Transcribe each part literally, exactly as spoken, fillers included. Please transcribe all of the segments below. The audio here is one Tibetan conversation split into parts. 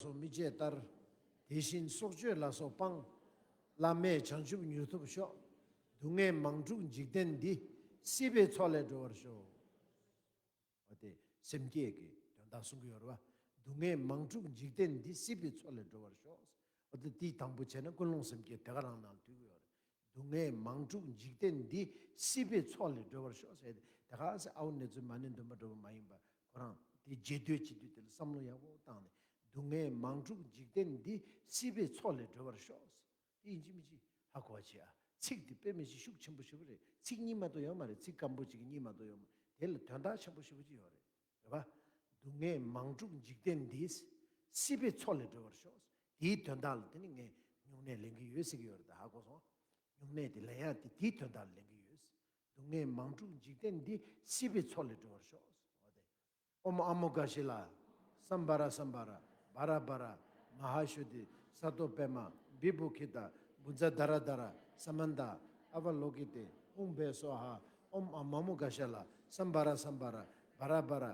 སོགས་མི་བྱེད་ལྟར། དེ་བཞིན་སྲོག་གཅོད་ལ་སོགས་སྤང་། བླ་མེད་བྱང་ཆུབ་མྱུར་ཐོབ་ཤོག། སྡུག་བསྔལ་མང་དྲུག་འཇིག་རྟེན་འདི། སྲིད་པའི་མཚོ་ལས་སྒྲོལ་བར་ཤོག། འོ་དེ་སེམས་བསྐྱེད་ཀྱི་དོན་དག་གསུང་གི་ཡོད་རེད་བ། སྡུག་བསྔལ་མང་དྲུག་འཇིག་རྟེན་འདི། སྲིད་པའི་མཚོ་ལས་སྒྲོལ་བར་ཤོག། འོ་དེ་དེའི་དང་པོ་བྱས་ན་ཀུན་སློང་སེམས་བསྐྱེད་དེ་ག་རང་ནང་འདུས་ཀྱི་ཡོད་རེད། སྡུག་བསྔལ་མང་དྲུག་འཇིག་རྟེན་འདི། སྲིད་པའི་མཚོ་ལས་སྒྲོལ་བར་ཤོག་ཟེར་ཏེ། དེ་ག་ཚོད་ཨའུ་གནས་ཚུལ་མ་ཎི་འདོན་པ་འདྲ་བོ་མ་ཡིན་པ། ཁོ་རང་དེ་རྗེས་ཟློས་བྱེད་དུས་དེ་ལ་བསམ་བློ་ཡག་པོ་བཏང་ནས། སྡུག་བསྔལ་མང་དྲུག་འཇིག་རྟེན་འདི། སྲིད་པའི་མཚོ་ལས་སྒྲོལ་བར་ཤོག། དེ་ཡིན་གཅིག་མིན་གཅིག་ཧ་གོ་བ་བྱེད་ཨ། ཚིག་དེ་དཔེ་མི་སྲིད་ཤུགས་ཆེན་པོ་ཞེ་པོ་རེད། ཚིག་གཉིས་མ་གཏོགས་ཡོད་མ་རེད། ཚིག་སྐམ་པོ་གཅིག་གཉིས་མ་གཏོགས་ཡོད་མ་རེད། དེ་ལ་དོན་དག་ཆེན་པོ་ཞེ་པོ་ཅིག་ཡོད་རེད། རེད་པ། སྡུག་བསྔལ་མང་དྲུག་འཇིག་རྟེན་འདི། སྲིད་པའི་མཚོ་ལས་སྒྲོལ་བར་ཤོག། དེའི་དོན་དག་ལ་དེ་ནི་ངས་སྨྱུང་གནས་ལེན་གྱི་ཡོད་ཟེར་གྱི་ཡོད་རེད། ད་ཧ་གོ་སོང་། སྨྱུང་གནས་དེ་ལེན་ཡག་དེ་དེའི་དོན་དག་ལ་ལེན་གྱི་ཡོད། སྡུག་བསྔལ་མང་དྲུག་འཇིག་རྟེན་འདི། སྲིད་པའི་མཚོ་ལས་སྒྲོལ་བར་ཤོག། འོ་དེ། ཨོཾ་ཨ་མོ་ག་ཤི་ལ། སཾ་བྷ་ར་སཾ་བྷ་ར། བྷ་ར་བྷ་ར། མ་ཧཱ་ཤོ་དྷི། སཏྭ་པདྨ། བི་བྷུ་ཁི་ཏ། བྷུ་ཛ་དྷ་ར་དྷ་ར། ས་མནྟ། ཨ་བ་ལོ་ཀི་ཏེ། ཧཱུྃ་ཕཊ་སྭཱ་ཧཱ། ཨོཾ་ཨ་མ་མོ་ག་ཤི་ལ། སཾ་བྷ་ར་སཾ་བྷ་ར། བྷ་ར་བྷ་ར།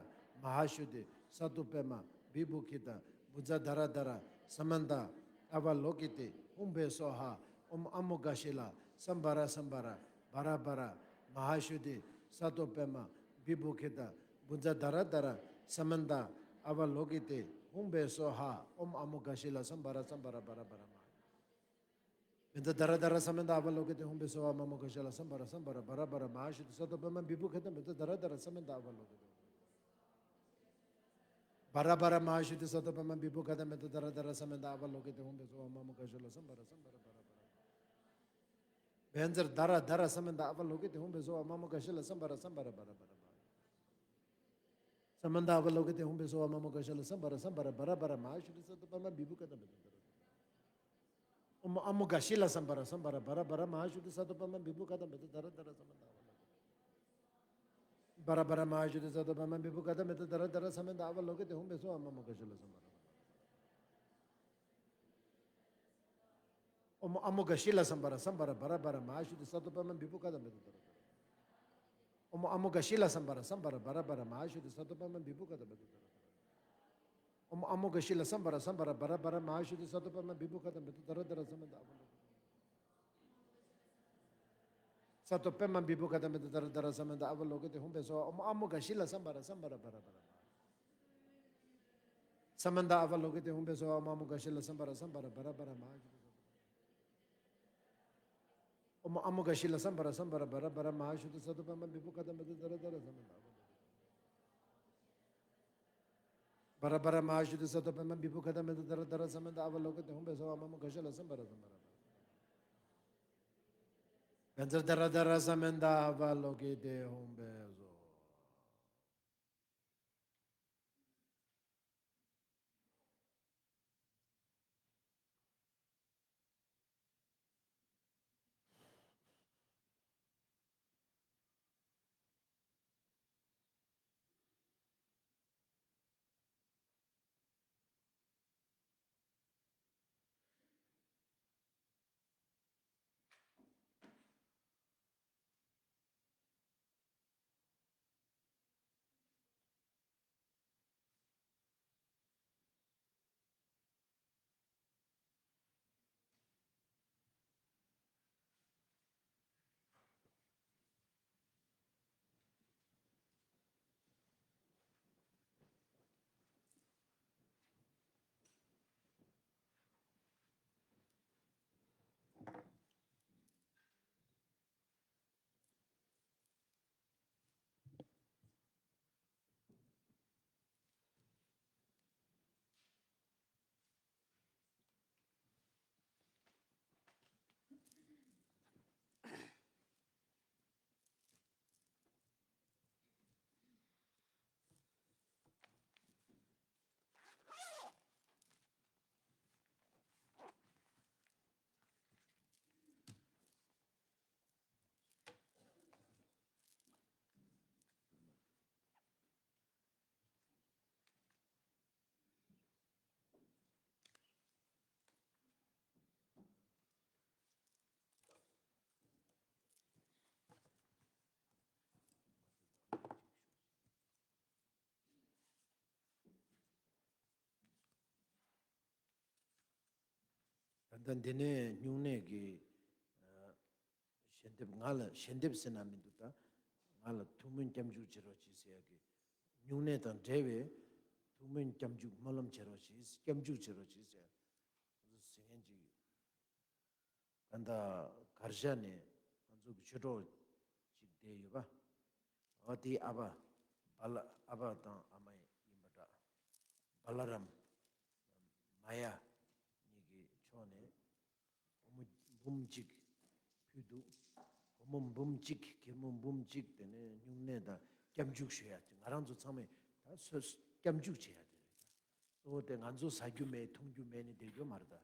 མ་ཧཱ་ཤོ་དྷི། སཏྭ་པདྨ། བི་བྷུ་ཁི་ཏ། བྷུ་ཛ་དྷ་ར་དྷ་ར། ས་མནྟ། ཨ་བ་ལོ་ཀི་ཏེ། ཧཱུྃ་ཕཊ་སྭཱ་ཧཱ། ཨོཾ་ཨ་མོ་ག་ཤི་ལ། སཾ་བྷ་ར་སཾ་བྷ་ར། བྷ་ར་བྷ་ར། མ་ཧཱ་ཤོ་དྷི། སཏྭ་པདྨ། བི་བྷུ་ཁི་ཏ། བྷུ་ཛ་དྷ་ར་དྷ་ར། ས་མནྟ། ཨ་བ་ལོ་ཀི་ཏེ། ཧཱུྃ་ཕཊ་སྭཱ་ཧཱ། ཨོཾ་ཨ་མོ་ག་ཤི་ལ། སཾ་བྷ་ར་སཾ་བྷ་ར། བྷ་ར་བྷ་ར། མ། བྷུ་ཛ་དྷ་ར་དྷ་ར། ས་མནྟ། ཨ་བ་ལོ་ཀི་ཏེ། ཧཱུྃ་ཕཊ་སྭཱ་ཧཱ། ཨོཾ་ཨ་མོ་ག་ཤི་ལ། སཾ་བྷ་ར་སཾ་བྷ་ར། བྷ་ར་བྷ་ར། མ་ཧཱ་ཤོ་དྷི། སཏྭ་པདྨ། བི་བྷུ་ཁི་ཏ། བྷུ་ཛ་དྷ་ར་དྷ་ར། ས་མནྟ། ཨ་བ་ལོ་ཀི་ཏེ། བྷ་ར་བྷ་ར། མ་ཧཱ་ཤོ་དྷི། སཏྭ་པདྨ། བི་བྷུ་ཁི་ཏ། བྷུ་ཛ་དྷ་ར་དྷ་ར། ས་མནྟ། ཨ་བ་ལོ་ཀི་ཏེ། ཧཱུྃ་ཕཊ་སྭཱ་ཧཱ། ཨོཾ་ཨ་མོ་ག་ཤི་ལ། སཾ་བྷ་ར་སཾ་བྷ་ར། བྷ་ར་བྷ་ར། བྷུ་ཛ་དྷ་ར་དྷ་ར། ས་མནྟ། ཨ་བ་ལོ་ཀི་ཏེ། ཧཱུྃ་ཕཊ་སྭཱ་ཧཱ། ཨོཾ་ཨ་མོ་ག་ཤི་ལ། སཾ་བྷ་ར་སཾ་བྷ་ར། བྷ་ར་བྷ་ར། མ། ས་མནྟ། ཨ་བ་ལོ་ཀི་ཏེ། ཧཱུྃ་ཕཊ་སྭཱ་ཧཱ། ཨོཾ་ཨ་མོ་ག་ཤི་ལ། སཾ་བྷ་ར་སཾ་བྷ་ར། བྷ་ར་བྷ་ར། མ་ཧཱ་ཤོ་དྷི། སཏྭ་པདྨ། བི་བྷུ་ཁི་ཏ། བྷུ་ཛ་དྷ་ར། ཨོཾ་ཨ་མོ་ག་ཤི་ལ། སཾ་བྷ་ར་སཾ་བྷ་ར། བྷ་ར་བྷ་ར། མ་ཧཱ་ཤོ་དྷི། སཏྭ་པདྨ། བི་བྷུ་ཁི་ཏ། བྷུ་ཛ་དྷ་ར་དྷ་ར། ས་མནྟ། ཨ་བ་ལོ་ཀི་ཏེ། བྷ་ར་བྷ་ར། མ་ཧཱ་ཤོ་དྷི། སཏྭ་པདྨ། བི་བྷུ་ཁི་ཏ། བྷུ་ཛ་དྷ་ར་དྷ་ར། ས་མནྟ། ཨ་བ་ལོ་ཀི་ཏེ། ཧཱུྃ་ཕཊ་སྭཱ་ཧཱ། ཨོཾ་ཨ་མོ་ག་ཤི་ལ། སཾ་བྷ་ར། ཨོཾ་ཨ་མོ་ག་ཤི་ལ། སཾ་བྷ་ར་སཾ་བྷ་ར། བྷ་ར་བྷ་ར། མ་ཧཱ་ཤོ་དྷི། སཏྭ་པདྨ། བི་བྷུ་ཁི་ཏ། བྷུ་ཛ་དྷ་ར། ཨོཾ་ཨ་མོ་ག་ཤི་ལ། སཾ་བྷ་ར་སཾ་བྷ་ར། བྷ་ར་བྷ་ར། མ་ཧཱ་ཤོ་དྷི། སཏྭ་པདྨ། བི་བྷུ་ཁི་ཏ། བྷུ་ཛ་དྷ་ར། ཨོཾ་ཨ་མོ་ག་ཤི་ལ། སཾ་བྷ་ར་སཾ་བྷ་ར། བྷ་ར་བྷ་ར། མ་ཧཱ་ཤོ་དྷི། སཏྭ་པདྨ། བི་བྷུ་ཁི་ཏ། བྷུ་ཛ་དྷ་ར་དྷ་ར། ས་མནྟ། ཨ་བ་ལོ་ཀི་ཏེ། སཏྭ་པདྨ། བི་བྷུ་ཁི་ཏ། བྷུ་ཛ་དྷ་ར་དྷ་ར། ས་མནྟ། ཨ་བ་ལོ་ཀི་ཏེ། ཧཱུྃ་ཕཊ་སྭཱ་ཧཱ། ཨོཾ་ཨ་མོ་ག་ཤི་ལ། སཾ་བྷ་ར་སཾ་བྷ་ར། བྷ་ར་བྷ་ར། ས་མནྟ། ཨ་བ་ལོ་ཀི་ཏེ། ཧཱུྃ་ཕཊ་སྭཱ་ཧཱ། ཨོཾ་ཨ་མོ་ག་ཤི་ལ། སཾ་བྷ་ར་སཾ་བྷ་ར། བྷ་ར་བྷ་ར། མ་ཧཱ་ཤོ་དྷི། ཨོཾ་ཨ་མོ་ག་ཤི་ལ། སཾ་བྷ་ར་སཾ་བྷ་ར། བྷ་ར་བྷ་ར། མ་ཧཱ་ཤོ་དྷི། སཏྭ་པདྨ། བི་བྷུ་ཁི་ཏ། བྷུ་ཛ་དྷ་ར་དྷ་ར། ས་མནྟ། བྷ་ར་བྷ་ར། མ་ཧཱ་ཤོ་དྷི། སཏྭ་པདྨ། བི་བྷུ་ཁི་ཏ། བྷུ་ཛ་དྷ་ར་དྷ་ར། ས་མནྟ། ཨ་བ་ལོ་ཀི་ཏེ། ཧཱུྃ་ཕཊ་སྭཱ་ཧཱ། ཨོཾ་ཨ་མོ་ག་ཤི་ལ། སཾ་བྷ་ར་སཾ་བྷ་ར། བྷུ་ཛ་དྷ་ར་དྷ་ར། ས་མནྟ། ཨ་བ་ལོ་ཀི་ཏེ། ཧཱུྃ་ཕཊ་སྭཱ་ཧཱ། ད་འདི་ནས་སྨྱུང་གནས་ཀྱི་ཨ་ཞལ་འདེབས། ང་ལ་ཞལ་འདེབས་ཟེར་ན་མི་འདུག་ད་ང་ལ་ཐུགས་སྨོན་སྐྱབས་འཇུག་བྱེད་རོགས་གྱིས་ཟེར་ཡག་གི། སྨྱུང་གནས་དང་འབྲེལ་བའི་ཐུགས་སྨོན་སྐྱབས་འཇུག་སྨོན་ལམ་བྱེད་རོགས་གྱིས། སྐྱབས་འཇུག་བྱེད་རོགས་གྱིས་ཟེར་ཟེར་མཁན་ཅིག་ཡོད། གང་ལྟར་གར་ཞ་ནས་ང་ཚོ་གི་ཆོས་གྲོགས་ཅིག་བསྡད་ཡོད་པ། འོ་དེའི་ཨ་ཕ། བ་ལ། ཨ་ཕ་དང་ཨ་མ་ཡིན་པ་འདྲ། བ་ལ་རམ། མ་ཡ་གཉིས་ཀྱི་ཕྱོགས་ནས་སྒོར་མོ་འབུམ་གཅིག་ཕུལ་འདུག་སྒོར་མོ་འབུམ་གཅིག་སྒོར་མོ་འབུམ་གཅིག་དེ་ནས་སྨྱུང་གནས་དང་སྐྱབས་འཇུག་ཞུ་ཡ། ང་རང་ཚོ་ཚང་མས་ད་སོ་སོ་སྐྱབས་འཇུག་བྱེད་ཡ་དེ་རེད། གཙོ་བོ་དེ་ང་ཚོ་ཟ་རྒྱུ་མེད་འཐུང་རྒྱུ་མེད་ནས་བསྡད་རྒྱུ་མ་རེད་ད།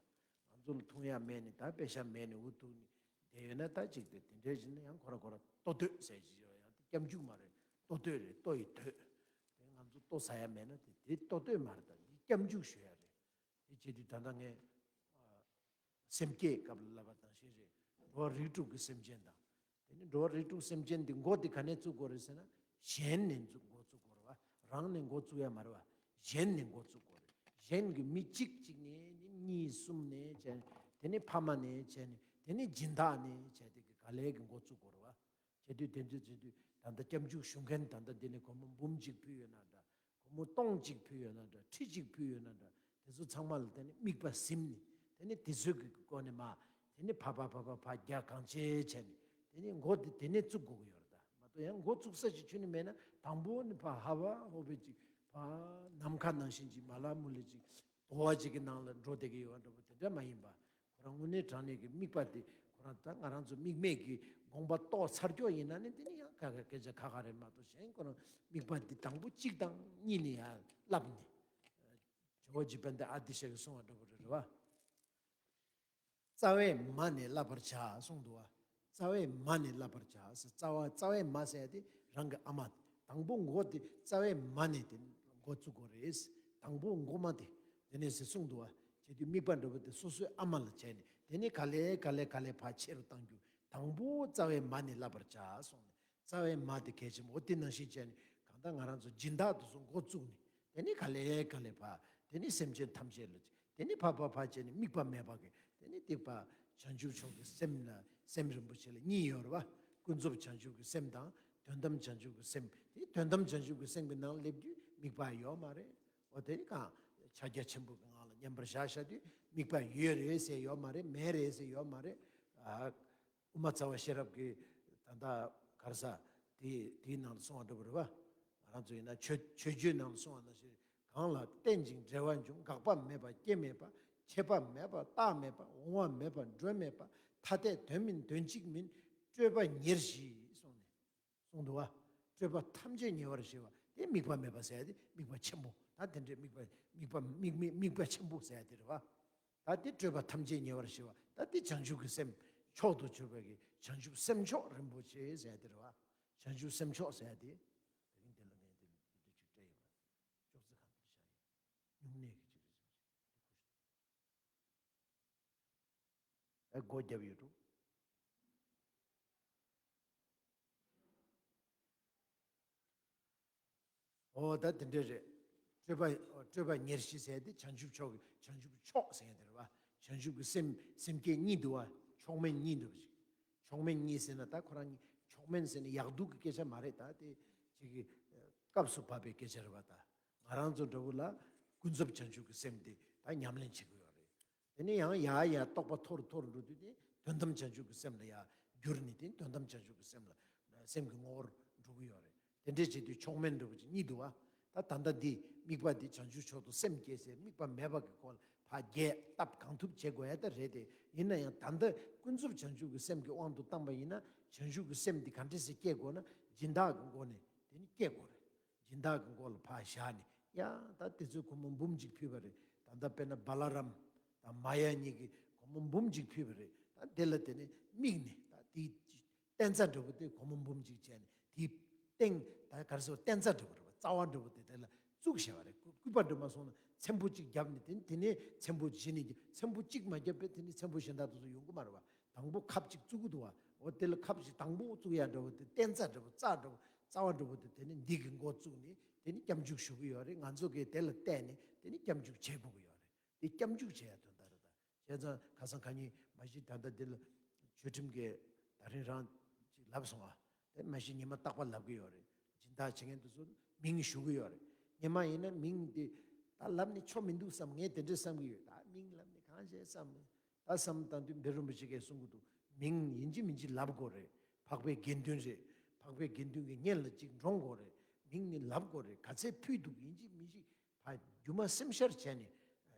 ང་ཚོ་ལ་འཐུང་ཡ་མེད་ནས་ད་པེ་ཤ་མེད་ནས་འུ་ཐུག་ནས་བསྡད་ཡོད་ན། ད་ཅིག་དེ་དེ་འདྲའི་ཞིག་ན་ཡང་ཁོ་ར་ཁོ་ར་ལྟོ་སྟོད་ཟེར་ཞིག་ཡོད། ཡང་དེ་སྐྱབས་འཇུག་མ་རེད། ལྟོ་སྟོད་རེད། ལྟོ་ཡི་སྟོད། དེ་ང་ཚོ་ལྟོ་ཟ་ཡ་མེད་ན་དེ་དེ་ལྟོ་སྟོད་མ་རེད་ད། འདི་སྐྱབས་འཇུག་ཞུ་ཡ་རེད། དེ་བྱེད་དུས་ད་ལྟ་ངས་ཨ་སེམས་བསྐྱེད་སྐབས་ལ་ལབ་པ་དང་ཞིག་རེད། འགྲོ་བ་རིགས་དྲུག་གི་སེམས་ཅན་དང་། དེ་ནི་འགྲོ་བ་རིགས་དྲུག་སེམས་ཅན་འདི་འགོ་འདི་ག་ནས་བཙུགས་དགོས་རེད་ཟེར་ན། གཞན་ནས་འགོ་བཙུགས་དགོས་རེད་བ། རང་ནས་འགོ་བཙུགས་ཡ་མ་རེད་བ། གཞན་ནས་འགོ་བཙུགས་དགོས་རེད། གཞན་གྱི་མི་གཅིག་གཅིག་ནས་ནི་གཉིས་གསུམ་ནས་བྱས་ནས། དེ་ནི་ཕ་མ་ནས་བྱས་ནས། དེ་ནི་སྦྱིན་བདག་ནས་བྱས་ཏེ་གི་ག་ལེ་གི་འགོ་བཙུགས་དགོས་རེད་བ། བྱེད་དུས་དེ་ཚོ་བྱེད་དུས་ད་ལྟ་སྐྱབས་འཇུག་ཞུ་མཁན་ད་ལྟ་འདི་ནས་སྒོར་མོ་འབུམ་གཅིག་ཕུལ་ཡོད་ན་འདྲ། སྒོར་མོ་སྟོང་གཅིག་ཕུལ་ཡོད་ན་འདྲ། ཁྲི་གཅིག་ཕུལ་ཡོད་ན་འདྲ། དེ་ཚོ་ཚང་མ་ལ་དེ་ནི་དམིགས་པ་ཟིན་ནས། དེ་ནི་དེ་ཚོའི་གི་སྒོ་ནས་མ། དེ་ནི་ཕ་ཕ་ཕ་ཕ་ཕ་རྒྱ་གང་ཆེ་བྱས་ནས། དེ་ནི་འགོ་དེ་དེ་ནས་བཙུགས་དགོས་ཀྱི་ཡོད་རེད་ད། མ་གཏོགས་ཡང་འགོ་བཙུགས་ས་ཞིག་ཁྱོན་ནས་མེད་ན། དང་པོ་ནི་ཕ་ཧ་བ་ཧོ་བེ་ཅིག་ཕ་ནམ་མཁའ་ནང་བཞིན་ཅིག་མ་ལ་མུ་ལི་ཅིག་དོ་བ་ཅིག་གི་ནང་ལ་འགྲོ་བསྡད་ཀྱི་ཡོད་པ་འདྲ་པོ་དེ་འདྲ་མ་ཡིན་པ། ཁོ་རང་དངོས་གནས་དྲང་གནས་ཀྱི་དམིགས་པ་དེ་ཁོ་རང་ད་ང་རང་ཚོ་དམིགས་མེད་ཀྱི་དགོངས་པ་རྟོགས་ཚར་ཀྱོག་ཡིན་ན་ནི། དེ་ནི་ཡང་ཁ་ཁ་སྐད་ཆ་ཁ་ཁ་རེད་མ་གཏོགས། གཞན་ཁོ་རང་དམིགས་པ་འདི་དང་པོ་གཅིག་དང་གཉིས་ནས་ཡར་བསླབས་ནས། ཇོ་བོ་རྗེ་དཔལ་ལྡན་ཨ་ཏི་ཤ་གིས་གསུངས་པ་འདྲ་པོ་རེད་རེད་བ། རྩ་བའི་མ་ནས་བསླབ་པར་བྱ་གསུངས་འདུག་བ། རྩ་བའི་མ་ནས་བསླབ་པར་བྱ་ཟེར། རྩ་བ། རྩ་བའི་མ་ཟེར་ཡ་དེ་རང་གི་ཨ་མ། དང་པོ་འགོ་དེ་རྩ་བའི་མ་ནས་དེ་འགོ་བཙུགས་དགོས་རེད། དང་པོ་འགོ་མ་དེ། དེ་ནས་ཟེར་གསུངས་འདུག་བ། བྱེད་དུས་དམིགས་པ་འདྲ་པོ་དེ་སོ་སོའི་ཨ་མ་ལ་བྱས་ནས། དེ་ནས་ག་ལེ་ག་ལེ་ག་ལེ་ཕར་ཆེ་རུ་གཏང་རྒྱུ། དང་པོ་རྩ་བའི་མ་ནས་བསླབ་པར་བྱ་གསུངས་ནས། རྩ་བའི་མ་དེ་གལ་ཆེན་པོ། འོ་དེ་ནང་བཞིན་བྱས་ནས་གང་ལྟར་ང་རང་ཚོ་སྦྱིན་བདག་དེ་ཚོ་འགོ་བཙུགས་ནས། དེ་ནས་ག་ལེ་ག་ལེ་ཕར། དེ་ནས་སེམས་ཅན་ཐམས་ཅད་ལ། དེ་ནས་ཕར་ཕར་ཕར་བྱས་ནས་དམིགས་པ་མེད་པ་གི། དེ་ནས་དེ་ཕར་བྱང་ཆུབ་མཆོག་གི་སེམས་ལ། སེམས་རིན་པོ་ཆེ་ལ་གཉིས་ཡོད་རེད་བ། ཀུན་རྫོབ་བྱང་ཆུབ་ཀྱི་སེམས་དང་དོན་དམ་བྱང་ཆུབ་ཀྱི་སེམས། དེ་དོན་དམ་བྱང་ཆུབ་ཀྱི་སེམས་ཀྱི་ནང་སླེབས་དུས་དམིགས་པ་ཡོད་མ་རེད། འོ་དེ་གང་ཕྱག་རྒྱ་ཆེན་པོ་གི་ངང་ལ་མཉམ་པར་བཞག་བཞག་དུས་དམིགས་པ་ཡོད་རེད་ཟེར་ཡོད་མ་རེད། མེད་རེད་ཟེར་ཡོད་མ་རེད། ཨ། དབུ་མ་རྩ་བ་ཤེས་རབ་ཀྱི་ད་ལྟ་ག་རེ་ཟ། དེ་དེའི་ནང་ལ་གསུངས་པ་འདྲ་པོ་རེད་བ། ང་རང་ཚོ་ཡིན་ན་ཆོས་ཆོས་བརྒྱུད་ནང་ལ་གསུངས་པ་ནང་བཞིན། གང་ལ་རྟེན་ཅིང་འབྲེལ་བ་འབྱུང་། འགག་པ་མེད་པ་སྐྱེ་མེད་པ། ཆད་པ་མེད་པ་རྟག་མེད་པ། འོང་བ་མེད་པ་འགྲོ་མེད་པ། ཐ་དད་དོན་མིན་དོན་གཅིག་མིན། སྤྲོས་པ་ཉེར་ཞི་གསུངས་ནས། གསུངས་འདུག་བ། སྤྲོས་པ་ཐམས་ཅད་ཉེ་བར་ཞི་བ་དེ་དམིགས་པ་མེད་པ་ཟེར་ཡ་དེ་དམིགས་པ་ཆེན་པོ། ད་དེ་འདྲའི་དམིགས་པ་དམིགས་པ་དམིགས་མེད་དམིགས་པ་ཆེན་པོ་ཟེར་ཡ་དེ་རེད་བ། ད་དེ་སྤྲོས་པ་ཐམས་ཅད་ཉེ་བར་ཞི་བ། ད་དེ་བྱང་ཆུབ་ཀྱི་སེམས་མཆོག་ཏུ་གྱུར་པའི་གི་བྱང་ཆུབ་སེམས་མཆོག་རིན་པོ་ཆེ་ཟེར་ཡ་དེ་རེད་བ། བྱང་ཆུབ་སེམས་མཆོག་ཟེར་ཡ་དེ། དེ་རིང་འདི་ལ་ངས་འདི་འདི་འདྲ་ཅིག་སྤྲད་ཡོད་པ། ཅོག་ཙེ་གང་དུ་བཞག་ཡོད། སྨྱུང་གནས་ཀྱི་ཅིག་རེད་ཟེར་བ་ཅིག་འདི་ཁུ་ཤུ། ཨེ་སྒོ་བརྒྱབ་ཡོད་འགྲོ། ཨོ་ད་དེ་འདྲ་རེད། སྤྲོས་པ་སྤྲོས་པ་ཉེར་ཞི་ཟེར་དེ་བྱང་ཆུབ་མཆོག་གི་བྱང་ཆུབ་མཆོག་ཟེར་ཡ་དེ་རེད་བ། བྱང་ཆུབ་ཀྱི་སེམས་སེམས་བསྐྱེད་གཉིས་འདུག་བ། མཆོག་དམན་གཉིས་འདུག་བ་ཞིག་མཆོག་དམན་གཉིས་ཟེར་ན་ད་ཁོ་རང་གཉིས་མཆོག་དམན་ཟེར་ན་ཡག་སྡུག་གི་སྐད་ཆ་མ་རེད། ད་དེ་ཅིག་གི་སྐབས་སུ་བབས་པའི་སྐད་ཆ་རེད་བ། ད་ང་རང་ཚོ་འདྲ་བོ་ལ་ཀུན་རྫོབ་བྱང་ཆུབ་ཀྱི་སེམས་དེ་ད་ཉམས་ལེན་བྱེད་དགོས་ཡོད་རེད། དེ་ནས་ཡང་ཡར་ཡར་རྟོགས་པ་མཐོ་རུ་མཐོ་རུ་འགྲོ་དུས་དེ་དོན་དམ་བྱང་ཆུབ་ཀྱི་སེམས་ལ་ཡར་བསྒྱུར་ནས་དེ་དོན་དམ་བྱང་ཆུབ་ཀྱི་སེམས་ལ་སེམས་ཀྱི་ངོ་བོར་འགྲོ་གི་ཡོད་རེད། དེ་འདྲས་བྱེད་དུས་མཆོག་དམན་འདྲ་བོ་ཅིག་གཉིས་འདུག་བ། ད་ད་ལྟ་འདི་དམིགས་པ་འདི་བྱང་ཆུབ་མཆོག་ཏུ་སེམས་བསྐྱེད་ཟེར་དམིགས་པ་མེད་པ་གི་སྐོར་ལ་ཕར་རྒྱས་བཏབ་གང་ཐུབ་བྱེད་དགོས་ཡ་ད་རེད་དེ། ཡིན་ན་ཡང་ད་ལྟ་ཀུན་རྫོབ་བྱང་ཆུབ་ཀྱི་སེམས་ཀྱི་དབང་དུ་བཏང་པ་ཡིན་ན། བྱང་ཆུབ་ཀྱི་སེམས་འདི་ག་འདྲས་སེ་སྐྱེ་དགོས་ན་སྦྱིན་བདག་གི་སྒོ་ནས་དེ་ནི་སྐྱེ་དགོས་རེད། སྦྱིན་བདག་གི་མགོ་ལ་ཕར་བཞག་ནས། ཡ་ད་དེ་ཚོས་སྒོར་མོ་འབུམ་གཅིག་ཕུལ་བ་རེད། ད་ལྟ་དཔེར་ན་བ་ལ་རམ་དང་མ་ཡ་གཉིས་ཀྱིས་སྒོར་མོ་འབུམ་གཅིག་ཕུལ་བ་རེད། ད་དེ་ལ་དེ་ནས་དམིགས་ནས་ད་དེའི་བརྟན་རྩ་འདྲ་བོ་དེ་སྒོར་མོ་འབུམ་གཅིག་བྱས་ནས་དེའི་སྟེང་ད་ག་རེ་ཟེར་བརྟན་རྩ་འདྲ་བོ་རེད་བ། རྩ་བ་འདྲ་བོ་དེ་དེ་ལ་བཙུགས་བཞག་པ་རེད། སྐུ་སྐུད་པ་འདྲ་མ་སོང་ན་ཚེམ་བུ་གཅིག་བརྒྱབ་ནས་དེ་དེ་ནས་ཚེམ་བུ་བཞི་ནས་ཀྱི་ཚེམ་བུ་གཅིག་མ་བརྒྱབ་པས་དེ་ནས་ཚེམ་བུ་གཞན་དག་དེ་ཚོ་ཡོང་གི་མ་རེད་བ། དང་པོ་ཁབ་ཅིག་བཙུགས་ཀྱི་འདུག་བ། འོ་དེ་ལ་ཁབ་ཅིག་དང་པོ་བཙུགས་ཡ་འདྲ་བོ་དེ་བརྟན་རྩ་འདྲ་བོ་རྩ་འདྲ་བོ་རྩ་བ་འདྲ་བོ་དེ་དེ་ནི་འདི་གི་འགོ་བཙུགས་ནས་དེ་ནི་སྐྱབས་འཇུག་ཞུ་གི་ཡོད་རེད། ང་ཚོ་གིས་དེ་ལ་བལྟས་ནས་དེ་ནི་སྐྱབས་འཇུག་བྱེད་དགོས་ཀྱི་ཡོད་རེད། དེ་སྐྱབས་འཇུག་བྱེད་ཡ་དོན་དག་རེད། ད་ བྱས་ཙང་ཁ་སང་ཁ་ཉིན་མ་གཞི་ད་ལྟ་འདི་ལ་ཆོས་ཁྲིམས་ཀྱི་ད་རིང་རང་ཅིག་ལབ་སོང་ཨ། དེ་མ་གཞི་ཉི་མ་རྟག་པར་ལབ་ཀྱི་ཡོད་རེད། སྦྱིན་བདག་བྱེད་མཁན་དེ་ཚོ་མིང་ཞུ་གི་ཡོད་རེད། སྔོན་མ་ཡིན་ན་མིང་དེ་ད་ལབ་ནས་ཆོ་མི་འདུག་བསམ། ངས་དེ་འདྲས་བསམ་གྱི་ཡོད། ད་མིང་ལབ་ནས་གང་བྱས་བསམ། ད་བསམ་བཏང་དུས་བཻ་རོ་རིན་པོ་ཆེ་གིས་གསུང་གི་འདུག་མིང་ཡིན་གཅིག་མིན་གཅིག་ལབ་དགོས་རེད། འཕགས་པའི་དགེ་འདུན་རེད། འཕགས་པའི་དགེ་འདུན་གྱི་སྙན་ལ་ཅིག་འདྲོངས་དགོས་རེད། མིང་ནི་ལབ་དགོས་རེད། ག་ཚད་ཕུལ་འདུག་ཡིན་གཅིག་མིན་གཅིག་ཕ་རྒྱུ་མ་སེམས་ཤར་བྱས་ནས་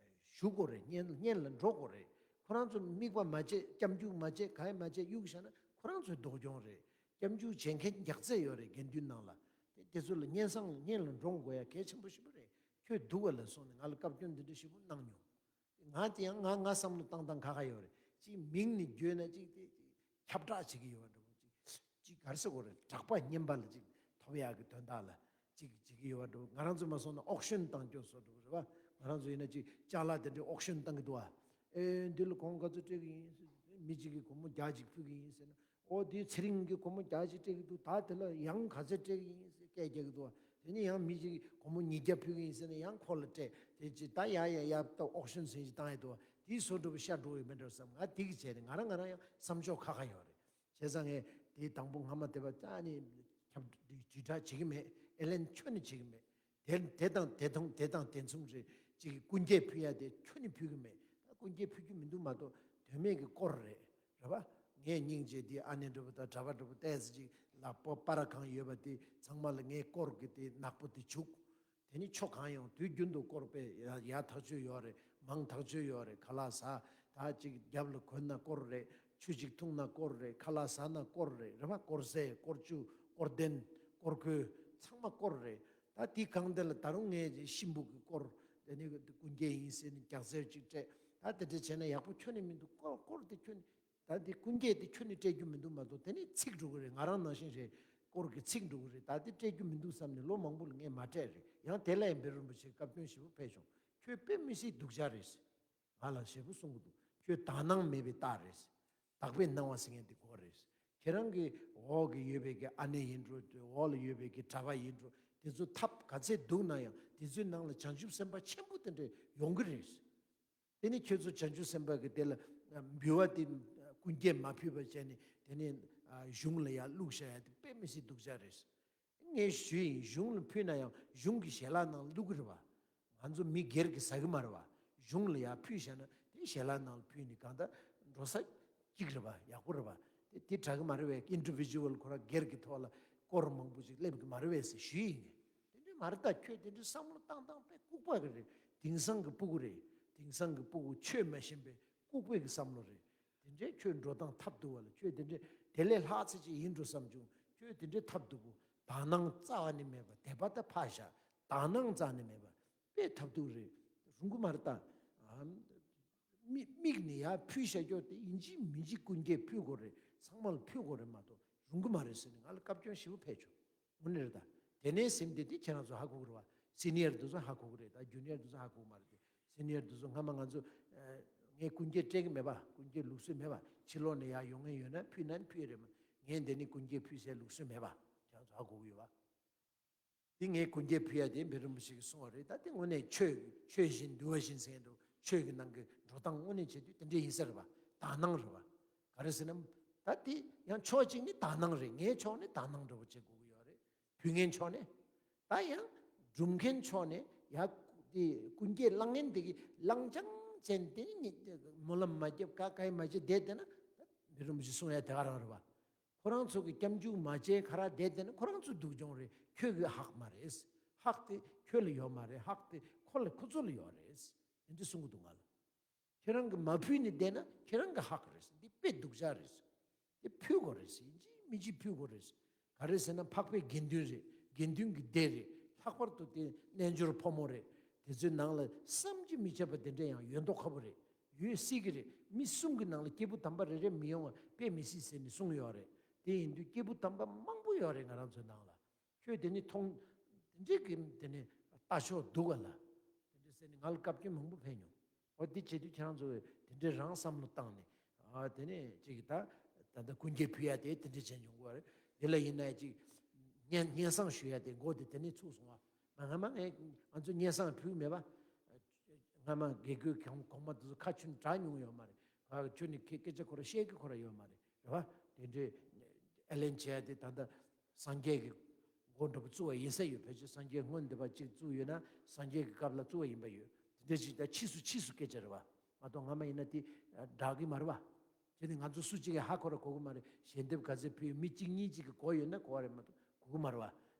ཞུ་དགོས་རེད། སྙན་སྙན་ལ་འགྲོ་དགོས་རེད། ཁོ་རང་ཚོ་དམིགས་པ་མ་བྱས། སྐྱབས་འཇུག་མ་བྱས། ག་ཡེ་མ་བྱས་གཡུག་བཞག་ན་ཁོ་རང་ཚོའི་སྡུག་གྱོང་རེད། སྐྱབས་འཇུག་བྱེད་མཁན་རྒྱག་རྩེ་ཡོད་རེད་དགེ་འདུན་ནང་ལ། དེ་དེ་ཚོ་ལ་སྙན་སེང་སྙན་ལ་འདྲོངས་དགོས་ཡ་གལ་ཆེན་པོ་ཞིག་པོ་རེད། ཁྱོད་སྡུག་ག་ལ་སོང་ནས་ང་ལ་བཀའ་བཀྱོན་འདི་འདྲ་ཞིག་པོ་གནང་མྱོང་། ང་དེ་ཡང་ང་ང་བསམ་བློ་བཏང་སྟངས་ཁ་ཁ་ཡོད་རེད། ཅིག་མིང་ནི་བརྗོད་ན་ཅིག་དེ་ཅིག་ཁྱབ་བསྒྲགས་བྱེད་ཀྱི་ཡོད་པ་འདྲ་པོ། ཅིག་ཅིག་ག་རེ་ཟེར་དགོས་རེད། གྲགས་པ་སྙན་པ་ལ་ཅིག་ཐོབ་ཡག་གི་དོན་དག་ལ་ཅིག་བྱེད་ཀྱི་ཡོད་པ་འདྲ་པོ། ང་རང་ཚོ་མ་སོང་ན་ཨོག་ཤོན་བཏང་སྐྱོ་བཟོ་འདྲ་པོ་རེད་པ། ང་རང་ཚོ་ཡིན་ན་ཅིག་ཅ་ལག་དེ་འདྲའི་ཨོག་ཤོན་བཏང་གི་འདུག་ཨ། ཨེ་འདི་ལ་གོང་ག་ཚོད་སྤྲད་ཀྱི་ཡིན་ཟེར། མི་གཅིག་གིས་སྒོར་མོ་བརྒྱ་གཅིག་ཕུལ་གྱི་ཡིན་ཟེར་ན། ཨོ་དེ་ཚེ་རིང་གིས་སྒོར་མོ་བརྒྱ་གཅིག་སྤྲད་ཀྱི་འདུག་ད་དེ་ལ་ཡང་ག་ཚོད་སྤྲད་ཀྱི་ཡིན་ཟེར་སྐད་རྒྱག་གི་འདུག་དེ་ནས་ཡང་མི་གཅིག་གིས་སྒོར་མོ་ཉིས་བརྒྱ་ཕུལ་གྱི་ཡིན་ཟེར་ནས་ཡང་ཁོ་ལ་སྤྲད། དེ་ཅི་ད་ཡ་ཡ་ཡ་ད་ཨོག་ཤོན་ཟིན་ཅིག་བཏང་ཡ་འདུག་དེའི་བཟོ་འདྲ་པོ་ཤར་འགྲོ་ཡོད་མེད་འགྲོ་བསམ། ང་དེ་གི་བྱས་ནས་ང་རང་ང་རང་ཡང་བསམ་ཕྱོགས་ཁ་ཁ་ཡོད་རེད། བྱས་ཙང་ངས་དེའི་དང་པོ་སྔ་མ་དེ་བ་ད་ནི་ཁྱབ་དྲིལ་བསྒྲགས་བྱེད་ཀྱི་མེད། ཨེ་ལན་ཁྱོན་ནས་བྱེད་ཀྱི་མེད། དེ་དེ་དང་དེ་མཚུངས་དེ་དང་དེ་མཚུངས་རེད། ཅིག་སྐུ་འགྱེད་ཕུལ་ཡ་དེ་ཁྱོན་ནས་ཕུལ་གྱི་མེད། ད་སྐུ་འགྱེད་ཕུལ་རྒྱུ་མི་འདུག་མ་གཏོགས་དོན་མེད་ཀྱི་སྐོར་རེད། རེད་པ། ངའི་སྙིང་རྗེ་དེ་ཨ་ནེ་འདྲ་པོ་དང་གྲྭ་པ་འདྲ་པོ་ཏོག་ཙམ་ཅིག་ལ་པོ་པར་གང་ཡོད་པ་དེ་ཚང་མ་ལ་ངའི་སྐོར་གྱི་དེ་ནག་པོ་དེ་བྱུག་དེ་ནི་ཆོ་གང་ཡོང་དུས་རྒྱུན་དུ་སྐོར་པས་ཡ་ཡ་ཐག་ཆོད་ཡོད་རེད། མང་ཐག་ཆོད་ཡོད་རེད། ཁ་ལག་ཟ། ད་ཅིག་རྒྱབ་ལ་གོན་ན་སྐོར་རེད། ཆུ་ཅིག་འཐུང་ན་སྐོར་རེད། ཁ་ལག་ཟ་ན་སྐོར་རེད། རེད་པ། སྐོར་ཟས་སྐོར་ཆུ་སྐོར་གདན་སྐོར་གོས་ཚང་མ་སྐོར་རེད། ད་དེ་གང་དེ་ལ་ད་རུང་ངས་གཤིན་པོ་གི་སྐོར་དེ་ནི་སྐུ་འགྱེད་ཡིན་ཟེར་ནས་རྒྱག་རྩལ་ཅིག་སྤྲད། ད་དེ་འདྲ་བྱས་ན་ཡག་པོ་ཁྱོན་ནས་མི་འདུག་སྐོར་སྐོར་དེ་ཁྱོན་ནས། ད་དེ་སྐུ་འགྱེད་དེ་ཁྱོན་ནས་སྤྲད་རྒྱུ་མི་འདུག་མ་གཏོགས་དེ་ནི་ཚིག་འགྲོ་གི་རེད། ང་རང་ནང་བཞིན་རེད། སྐོར་གྱི་ཚིག་འགྲོ་གི་རེད། ད་དེ་སྤྲད་རྒྱུ་མི་འདུག་བསམ་ནས་ལོ་མང་པོ་ལ་ངས་མ་སྤྲད་རེད། ཡང་དེ་ལ་ཡང་བཻ་རོ་རིན་པོ་ཆེས་བཀའ་བཀྱོན་ཞེ་པོ་ཕེབས་བྱུང་། ཁྱོད་དཔེ་མི་སྲིད་སྡུག་ཅག་རེད། ང་ལ་ཞེ་པོ་གསུང་གི་འདུག་ཁྱོད་དག་སྣང་མེད་པའི་རྟགས་རེད། དག་པའི་སྣང་བ་ཟེར་མཁན་དེ་གོ་རེད། ཁྱེད་རང་གི་འོག་གི་ཡོད་པའི་གི་ཨ་ནེ་ཡིན་འགྲོ། འོག་ལ་ཡོད་པའི་གི་གྲྭ་པ་ཡིན་འགྲོ། དེ་ཚོ་ཐབས་ག་ཚད་སྡུག་ན་ཡང་དེ་ཚོའི་ནང་ལ་བྱང་ཆུབ་སེམས་དཔའ་ཆེན་པོ་དེ་འདྲ་ཡོང་གི་རེད། དེ་ནི་ཁྱོད་ཚོ་བྱང་ཆུབ་སེམས་དཔའ་གི་དེ་ལ་འབུལ་བ་དེ་སྐུ་འགྱེད་མ་ཕུལ་བ་བྱས་ནས་དེ་ནས་གཞུང་ལ་ཡར་བླུགས་བཞག་ཡ་དེ་དཔེ་མི་སྲིད་སྡུག་ཅག་རེད། ངས་ཞུས་ཡིན། གཞུང་ལ་ཕུལ་ན་ཡང་གཞུང་གི་ཞལ་ལག་ནང་བླུགས་ཀྱི་རེད་པ། ང་ཚོ་མི་སྒེར་གྱིས་ཟ་གི་མ་རེད་པ། གཞུང་ལ་ཡར་ཕུལ་བཞག་ན་དེ་ཞལ་ལག་ནང་ལ་ཕུལ་ནས་གང་ལྟར་འགྲོ་ས་གཅིག་རེད་པ། ཡག་པོ་རེད་པ། དེ་དེ་དྲག་གི་མ་རེད་པས། ཨིན་ཌི་བི་ཇུ་ཝལ་ཁོ་རང་སྒེར་གྱི་ཐོག་ལ་སྐོར་མང་པོ་ཞིག་སླེབས་ཀྱི་མ་རེད་པས་ཟེར་ཞུས་ཡིན། དེ་འདྲ་མ་རེད། ད་ཁྱོད་དེ་འདྲ་བསམ་བློ་བཏང་སྟངས་དཔེ་ལྐུགས་པ་གི་རེད། དེང་སང་གི་སྤུ་གུ་རེད། དེང་སང་གི་སྤུ་གུ་ཆོས་མ་ཤེས་པའི་ལྐུགས་པའི་གི་བསམ་བློ་རེད། དེ་འདྲའི་ཁྱོད་འགྲོ་སྟངས་ཐབས་སྡུག་པ་ལ། ཁྱོད་དེ་འདྲའི་དེ་ལས་ལྷག་ཚད་ཅིག་ཡིན་འགྲོ་བསམ་བྱུང་། ཁྱོད་དེ་འདྲའི་ཐབས་སྡུག་པོ། དག་སྣང་རྩ་བ་ནས་མེད་པ། དད་པ་ད་ཕར་བཞག་དག་སྣང་རྩ་ནས་མེད་པ། དཔེ་ཐབས་སྡུག་རེད། རུང་གི་མ་རེད་ད། ཨ། མི་མིག་ནས་ཡར་ཕུལ་བཞག་རྒྱུ་དེ་ཡིན་གཅིག་མིན་གཅིག་སྐུ་འགྱེད་ཕུལ་དགོས་རེད། ཚང་མ་ལ་ཕུལ་དགོས་རེད་མ་གཏོགས་རུང་གི་མ་རེད་ཟེར་ནས་ང་ལ་བཀའ་བཀྱོན་ཞེ་པོ་ཕེབས་བྱུང་། དངོས་གནས་རེད་ད། དེ་ནས་སེམས་བདེ་དེ་ཁྱེད་རང་ཚོ་ཧ་གོ་གི་རེད་པ། སི་ནི་ཡར་དེ་ཚོ་ཧ་གོ་གི་རེད། ད་ཇུ་ནི་ཡར་དེ་ཚོ་ཧ་གོ་གི་མ་རེད་དེ། སི་ནི་ཡར་དེ་ཚོ་སྔ་མ་ང་ཚོ་ཨ་ངས་སྐུ་འགྱེད་སྤྲད་གི་མེད་པ། སྐུ་འགྱེད་ལུགས་སྲོལ་མེད་པ། ཕྱི་ལོགས་ནས་ཡར་ཡོང་མཁན་ཡོད་ན་ཕུལ་ན་ཕུལ་རེད་མ། ངས་འདི་ནས་སྐུ་འགྱེད་ཕུལ་སའི་ལུགས་སྲོལ་མེད་པ། ཁྱེད་རང་ཚོ་ཧ་གོ་གི་ཡོད་པ། དེ་ངས་སྐུ་འགྱེད་ཕུལ་ཡ་དེ་བཻ་རོ་རིན་པོ་ཆེ་གིས་གསུངས་པ་རེད། ད་དེ་དངོས་གནས་ཆོས་ཆོས་བཞིན་འདུལ་བ་བཞིན་ཟེར་མཁན་འདུག་ཆོས་ཀྱི་ནང་གི་འགྲོ་སྟངས་དངོས་གནས་བྱེད་དུས་དེ་འདྲ་ཡིན་ས་རེད་པ། དག་སྣང་རེད་པ། ག་རེ་ཟེར་ན། ད་དེ་ཡང་ཕྱོགས་གཅིག་ནས་དག་སྣང་རེད། ངའི་ཕྱོགས་ནས་དག་སྣང་འདྲ་པོ་བྱེད་དགོས་ཀྱི་ཡོད་རེད། ཕུལ་མཁན་ཕྱོགས་ནས། ད་ཡང་སྒྲུབ་མཁན་ཕྱོགས་ནས་ཡ་དེ་སྐུ་འགྱེད་བླང་མཁན་དེ་གིས་བླང་རྐྱང་བྱས་ནས་དེ་ནི་སྨོན་ལམ་མ་བརྒྱབ་ག་ག་ཡེ་མ་བྱས་བསྡད་བསྡད་ན་ད་བཻ་རོ་རིན་པོ་ཆེས་གསུང་ཡ་དེ་ག་རང་རེད་པ། ཁོ་རང་ཚོ་གིས་སྐྱབས་འཇུག་མ་བྱས་ཁ་ར་བསྡད་བསྡད་ན་ཁོ་རང་ཚོའི་སྡུག་གྱོང་རེད། ཁྱོད་ཀྱི་ཧག་མ་རེད། ཧག་དེ་ཁྱོད་ལ་ཡོད་མ་རེད། ཧག་དེ་ཁོ་ལ་ཁོ་ཚོ་ལ་ཡོད་རེད། དེ་འདྲ་གསུང་གི་འདུག་ང་ལ། ཁྱེད་རང་གིས་མ་ཕུལ་ནས་བསྡད་ན་ཁྱེད་རང་གི་ཧག་རེད། འདི་དཔེ་སྡུག་ཅག་རེད། འདི་ཕུལ་དགོས་རེད། ཡིན་གཅིག་མིན་གཅིག་ཕུལ་དགོས་རེད། ག་རེ་ཟེར་ན་འཕགས་པའི་དགེ་འདུན་རེད། དགེ་འདུན་གྱི་སྡེ་རེད། ལྷག་པར་དུ་དེ་རྣལ་འབྱོར་ཕོ་མོ་རེད། དེ་ཚོའི་ནང་ལ་བསམ་གྱིས་མི་ཁྱབ་པ་དེ་འདྲ་ཡང་ཡོད་མདོག་ཁ་པོ་རེད། ཡོད་སྲིད་ཀྱི་རེད། མི་གསུམ་གྱི་ནང་ལ་སྐྱེས་བུ་དམ་པ་རེ་རེ་མི་ཡོང་བ་དཔེ་མི་སྲིད་ཟེར་ནས་གསུངས་ཡོད་རེད། དེ་ཡིན་དུས་སྐྱེས་བུ་དམ་པ་མང་པོ་ཡོད་རེད་ང་རང་ཚོའི་ནང་ལ། ཁྱོད་དེ་ནི་མཐོང་། དེ་འདྲའི་གི་དེ་ནི་ལྟ་ཕྱོགས་སྡུག་ག་ལ། དེ་འདྲ་ཟེར་ནས་ང་ལ་བཀའ་བཀྱོན་མང་པོ་ཕེབས་མྱོང་། འོ་དེ་བྱེད་དུས་ཁྱེད་རང་ཚོ་དེ་འདྲའི་རང་བསམ་བློ་བཏང་ནས། ཨ་དེ་ནས་ཅིག་ད་ད་ལྟ་སྐུ་འགྱེད་ཕུལ་ཡ་དེ་དེ་འདྲ་བྱས་མྱོང་གི་རེད། དེ་ལ་ཡིན་ན་ཅིག་སྙན་སྙན་སེང་ཞུ་ཡ་དེ་མགོ་དེ་དེ་ནས་ཚུགས་སོང་བ། མ་ང་མ་ངས་ང་ཚོ་སྙན་སེང་ཕུལ་མེད་པ། སྔ་མ་དགེ་བསྐོས་གོང་གོང་མ་དེ་ཚོ་ཁ་ཆུ་གྲགས་མྱོང་ཡོད་མ་རེད། ཁ་ཆུ་ནི་སྐད་སྐད་ཆ་ཁོ་ར་བཤད་ཀྱི་ཁོ་ར་ཡོད་མ་རེད། རེད་བ། དེ་འདྲའི་ཨེ་ལན་བྱས་ཏེ་ད་ལྟ་སངས་རྒྱས་ཀྱི་མགོ་འདྲ་པོ་བཙུགས་པ་ཡིན་ས་ཡོད། ཕལ་ཆེར་སངས་རྒྱས་སྔོན་འདི་པ་གཅིག་བཙུགས་ཡོད་ན་སངས་རྒྱས་ཀྱི་སྐབས་ལ་བཙུགས་པ་ཡིན་པ་ཡོད། དེ་འདྲ་ཞིག་ད་ཕྱིས་སུ་ཕྱིས་སུ་སྐད་ཆ་རེད་བ། མ་གཏོགས་སྔ་མ་ཡིན་ན་དེ་འདྲ་གི་མ་རེད་བ། དེ་ནི་ང་ཚོ་སུ་གཅིག་གིས་ཧ་གོ་ར་གོ་གི་མ་རེད། ཞལ་འདེབས་ག་ཚད་ཕུལ་ཡོད་མི་གཅིག་གཉིས་གཅིག་གིས་གོ་ཡོད་ན་གོ་བ་རེད། མ་གཏོགས་གོ་གི་མ་རེད་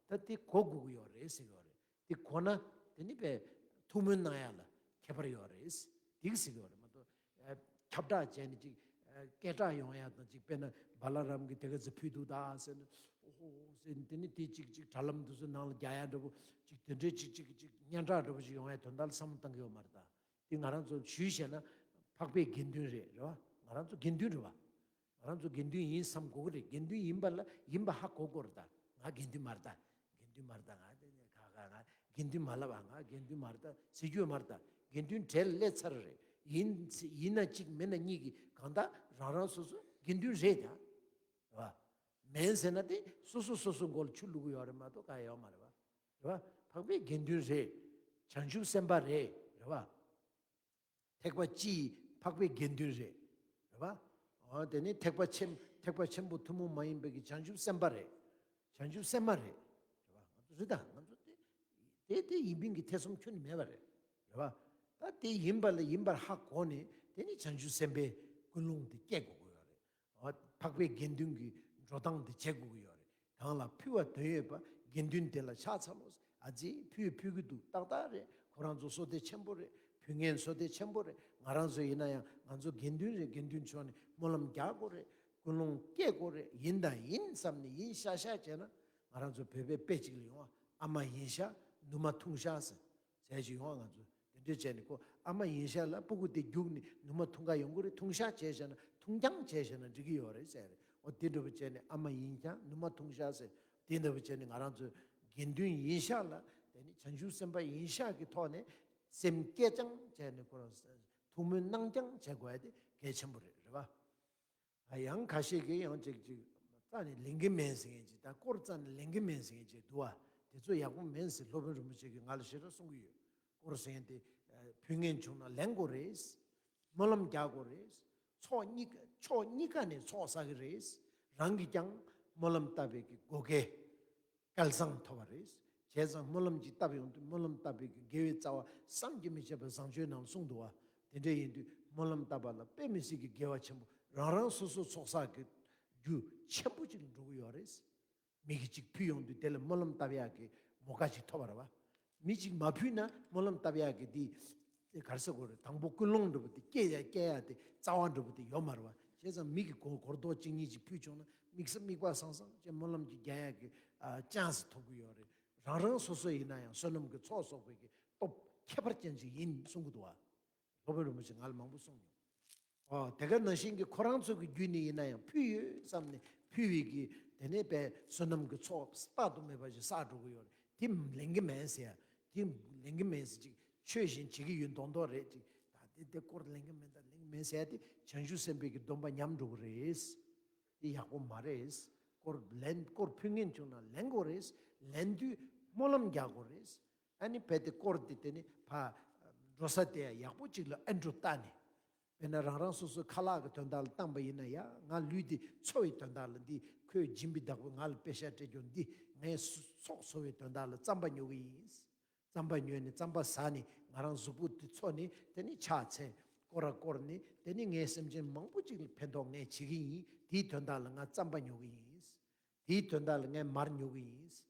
བ། ད་དེ་གོ་དགོས་ཀྱི་ཡོད་རེད་ཟེར་གི་ཡོད་རེད། དེ་གོ་ན་དེ་ནི་པས་ཐུགས་སྨོན་གནང་ཡ་ལ་ཁྱད་པར་ཡོད་རེད། དེ་གི་ཟེར་གི་ཡོད་རེད། མ་གཏོགས་ཨ་ཁྱབ་བསྒྲགས་བྱས་ནས་ཅིག་ཨ་སྐད་གྲགས་ཡོང་ཡ་དང་ཅིག་དཔེར་ན་བ་ལ་རམ་གྱིས་དེ་ག་ཚོད་ཕུལ་འདུག་ད་ཟེར་ནས་ཨོ་ཧོ་ཟེར་ནས་དེ་ནི་དེ་ཅིག་ཅིག་དྲ་ལམ་དེ་ཚོ་ནང་ལ་རྒྱག་ཡ་འདྲ་པོ་ཅིག་དེ་འདྲའི་ཅིག་ཅིག་ཅིག་སྙན་གྲགས་འདྲ་པོ་ཅིག་ཡོང་ཡ་དོན་དག་ལ་བསམ་བློ་བཏང་གི་ཡོད་མ་རེད་ད། དེ་ང་རང་ཚོ་ཞུས་བཤད་ན་འཕགས་པའི་དགེ་འདུན་རེད། རེད་བ། ང་རང་ཚོ་དགེ་འདུན་རེད་བ། ང་རང་ཚོ་དགེ་འདུན་ཡིན་བསམ་དགོས་ཀྱི་རེད། དགེ་འདུན་ཡིན་པ་ལ་ཡིན་པ་ཧ་གོ་དགོས་རེད་ད། ང་དགེ་འདུན་མ་རེད་ད། དགེ་འདུན་མ་རེད་ད། ང་དེ་ནས་ཁ་ཁ་ང་དགེ་འདུན་མ་ལབ་པ། ང་དགེ་འདུན་མ་རེད་ད་ཟེར་རྒྱུ་མ་རེད་ད། དགེ་འདུན་གྲལ་ལ་སླེབས་ཚར་རེད། ཡིན་ཡིན་ན་གཅིག་མིན་ན་གཉིས་ཀྱིས་གང་ལྟར་རང་རང་སོ་སོ་དགེ་འདུན་རེད་ད། རེད་བ། མིན་ཟེར་ན་དེ་སོ་སོ་སོ་སོ་མགོ་ལ་ཆུ་བླུག་གི་ཡོད་རེད་མ་གཏོགས་ག་ཡོད་མ་རེད་བ། རེད་བ། འཕགས་པའི་དགེ་འདུན་རེད། བྱང་ཆུབ་སེམས་དཔའ་རེད། རེད་བ། ཐེག་པ་སྤྱིའི་འཕགས་པའི་དགེ་འདུན་རེད། རེད་བ། འོ་དེ་ནི་ཐེག་པ་ཆེན་ཐེག་པ་ཆེན་པོ་ཐུན་མོང་མ་ཡིན་པའི་གི་བྱང་ཆུབ་སེམས་དཔའ་རེད། བྱང་ཆུབ་སེམས་མ་རེད། རེད་བ། ང་ཚོ་རེད་ད། ང་ཚོ་དེ་དེ་དེ་ཡིན་མིན་གྱི་ཐེ་ཚོམ་ཁྱོན་ནས་མེད་པ་རེད། རེད་བ། ད་དེ་ཡིན་པ་ལ་ཡིན་པར་ཧ་གོ་ནས་དེ་ནི་བྱང་ཆུབ་སེམས་དཔའི་ཀུན་སློང་དེ་སྐྱེ་དགོས་ཀྱི་ཡོད་རེད། འཕགས་པའི་དགེ་འདུན་གྱི་འགྲོ་སྟངས་དེ་བྱེད་དགོས་ཀྱི་ཡོད་རེད། གང་ལ་ཕུལ་བ་དོན་ཡོད་པ་དགེ་འདུན་དེ་ལ་ཕྱག་འཚལ་ལོ། ཨ་ཙི་ཕུལ་ཕུལ་གྱི་འདུག་ཏག་ཏག་རེད། ཁོ་རང་ཚོ་བསོད་བདེ་ཆེན་པོ་རེད། ཕུལ་མཁན་བསོད་བདེ་ཆེན་པོ་རེད། ང་རང་ཚོ་ཡིན་ན་ཡང་ང་ཚོ་དགེ་འདུན་རེད། དགེ་འདུན་མཆོག་ནས་སྨོན་ལམ་རྒྱག་དགོས་རེད། ཀུན་སློང་སྐྱེ་དགོས་རེད། ཡིན་དང་ཡིན་བསམ་ནས་ཡིན་ཤག་ཤག་བྱས་ན་ང་རང་ཚོ་བོད་པའི་དཔེ་གཅིག་ལ་ཡོང་བ་ཨ་མ་ཡིན་ཤག་ནུ་མ་འཐུང་ཤག་ཟེར། ཟས་ཞིག་ཡོང་བ་ང་ཚོ་དེ་འདྲས་བྱས་ནས་ཁོ་ཨ་མ་ཡིན་ཤག་ལ་སྤུ་གུ་དེ་རྒྱུགས་ནས་ནུ་མ་འཐུང་ག་ཡོང་གི་རེད། འཐུང་ཤག་བྱས་བཞག་ན་འཐུང་རྐྱང་བྱས་བཞག་ན་འགྲིག་གི་ཡོད་རེད་ཟེར་རེད། འོ་དེ་འདྲ་པོ་བྱས་ནས་ཨ་མ་ཡིན་ཀྱང་ནུ་མ་འཐུང་ཤག་ཟེར། དེ་འདྲ་པོ་བྱས་ནས་ང་རང་ཚོ་དགེ་འདུན་ཡིན་ཤག་ལ་དེ་ནི་བྱང་ཆུབ་སེམས་དཔའ་ཡིན་ཤག་གི་ཐོག་ནས་སེམས་བསྐྱེད་རྐྱང་བྱས་ནས་ཁོ་རང་ཐུགས་སྨོན་གནང་རྐྱང་བྱེད་དགོས་ཡ་དེ་གལ་ཆེན་པོ་རེད། རེད་པ། ཡང་ཁ་ཤས་ཀྱིས་ཡང་ཅིག་ཅིག་རྩ་ནས་ལེན་གྱི་མེད་ཟེར་མཁན་ཅིག་ད་སྐོར་རྩ་ནས་ལེན་གྱི་མེད་ཟེར་མཁན་ཅིག་འདུག་བ། དེ་ཚོ་ཡག་པོ་མིན་ཟེར་སློབ་དཔོན་རིན་པོ་ཆེ་གིས་ང་ལ་ཞེ་དྲག་གསུང་གི་ཡོད། སྐོར་ཟེར་མཁན་དེ་ཕུལ་མཁན་བྱུང་ན་ལེན་དགོས་རེད། སྨོན་ལམ་རྒྱག་དགོས་རེད། ཕྱོགས་གཉིས་ཕྱོགས་གཉིས་ཀ་ནས་ཚོགས་བསགས་ཀྱི་རེད། རང་གིས་ཀྱང་སྨོན་ལམ་བཏབ་པའི་གི་བགོ་སྐལ། སྐལ་བཟང་ཐོབ་པ་རེད། བྱས་ཙང་སྨོན་ལམ་ཅིག་བཏབ་ཡོང་དུས་སྨོན་ལམ་བཏབ་པའི་དགེ་བའི་རྩ་བ་བསམ་གྱིས་མི་ཁྱབ་པ་བཟང་སྤྱོད་ནང་གསུངས་འདུག་བ། དེ་འདྲ་ཡིན་དུས་སྨོན་ལམ་བཏབ་པ་ལ་དཔེ་མི་སྲིད་ཀྱི་དགེ་བ་ཆེན་པོ་རང་རང་སོ་སོ་ཚོགས་བསགས་ཀྱི་རྒྱུ་ཆེན་པོ་ཅིག་ལ་འགྲོ་གི་ཡོད་རེད། མི་གིས་ཅིག་ཕུལ་ཡོང་དུས་དེ་ལ་སྨོན་ལམ་བཏབ་ཡག་གི་མོ་ཀ་ཅིག་ཐོབ་པ་རེད་བ། མི་གཅིག་མ་ཕུལ་ན་སྨོན་ལམ་བཏབ་ཡག་གི་འདི་ག་རེ་ཟེར་དགོས་རེད། དང་པོ་ཀུན་སློང་འདྲ་པོ་དེ་སྐྱེ་ཡ་སྐྱེ་ཡ་དེ་རྩ་བ་འདྲ་པོ་དེ་ཡོད་མ་རེད་བ། བྱས་ཙང་མི་གི་གོ་གོ་རྡོག་གཅིག་གཉིས་ཅིག་ཕུལ་བྱུང་ན་དམིགས་བསལ་དམིགས་པ་བཟང་བཟང་བྱས་སྨོན་ལམ་ཅིག་རྒྱག་ཡ་གི་ཨ་ཅན་སི་ཐོབ་གི་ཡོད་རེད། རང་རང་སོ་སོ་ཡིན་ན་ཡང་བསོད་ནམས་ཀྱི་ཚོགས་གསོག་པའི་གི་སྟོབས་ཁྱད་པར་ཅན་ཅིག་ཡིན་གསུང་གི་འདུག་བ། སློབ་དཔོན་རིན་པོ་ཆེ་ང་ལ་མང་པོ་གསུངས་མྱོང་། ཨོ་དེ་ག་ནང་བཞིན་གྱི་ཁོ་རང་ཚོ་གི་བརྒྱུད་ནས་ཡིན་ན་ཡང་ཕུལ་ཡོད་བསམ་ནས་ཕུལ་བའི་གི་དེ་ནས་པའི་བསོད་ནམས་ཀྱི་ཚོགས་དཔག་ཏུ་མེད་པ་ཞིག་བསགས་འགྲོ་གི་ཡོད་རེད། དེ་ལེན་གྱི་མེད་ཟེར་ཡ། དེ་ལེན་གྱི་མེད་ཟེར་ཅིག་ཆོས་བཞིན་བྱེད་ཀྱི་ཡོད་མདོག་མདོག་རེད་ཅིག་ད་དེ་དེ་སྐོར་ལེན་གྱི་མེད་ད་ལེན་གྱི་མེད་ཟེར་ཡ་དེ་བྱང་ཆུབ་སེམས་དཔའི་གི་སྡོམ་པ་ཉམས་འགྲོ་གི་རེད། དེ་ཡག་པོ་མ་རེད། སྐོར་ལེན་སྐོར་ཕུལ་མཁན་བྱུང་ན་ལེན་དགོས་རེད། ལེན་དུས་སྨོན་ལམ་རྒྱག་དགོས་རེད། ཨ་ནི་བས་དེ་སྐོར་དེ་དེ་ནི་ཕ་འགྲོ་ས་དེ་ཡག་པོ་ཅིག་ལ་ཨེ་འགྲོ་ལྟ་ནས། དཔེར་ན་རང་རང་སོ་སོའི་ཁ་ལག་གི་དོན་དག་ལ་བཏང་པ་ཡིན་ན་ཡ་ང་ལུས་འདི་འཚོ་བའི་དོན་དག་ལ་འདི་ཁོས་སྦྱིན་པའི་བདག་པོས་ང་ལ་པེ་ཤ་སྤྲད་རྒྱུ་འདི་ངའི་ཚོགས་གསོག་པའི་དོན་དག་ལ་རྩམ་པ་ཉོ་གི་ཡིན། རྩམ་པ་ཉོས་ནས་རྩམ་པ་ཟ་ནས་ང་རང་གཟུགས་པོ་འདི་འཚོ་ནས་དེ་ནི་ཕྱག་འཚལ་སྐོར་ར་བསྐོར་ནས་དེ་ནི་ངའི་སེམས་ཅན་མང་པོ་ཅིག་ལ་ཕན་ཐོགས་ངས་བྱེད་ཀྱི་ཡིན། དེའི་དོན་དག་ལ་ང་རྩམ་པ་ཉོ་གི་ཡིན། དེའི་དོན་དག་ལ་ངས་མར་ཉོ་གི་ཡིན།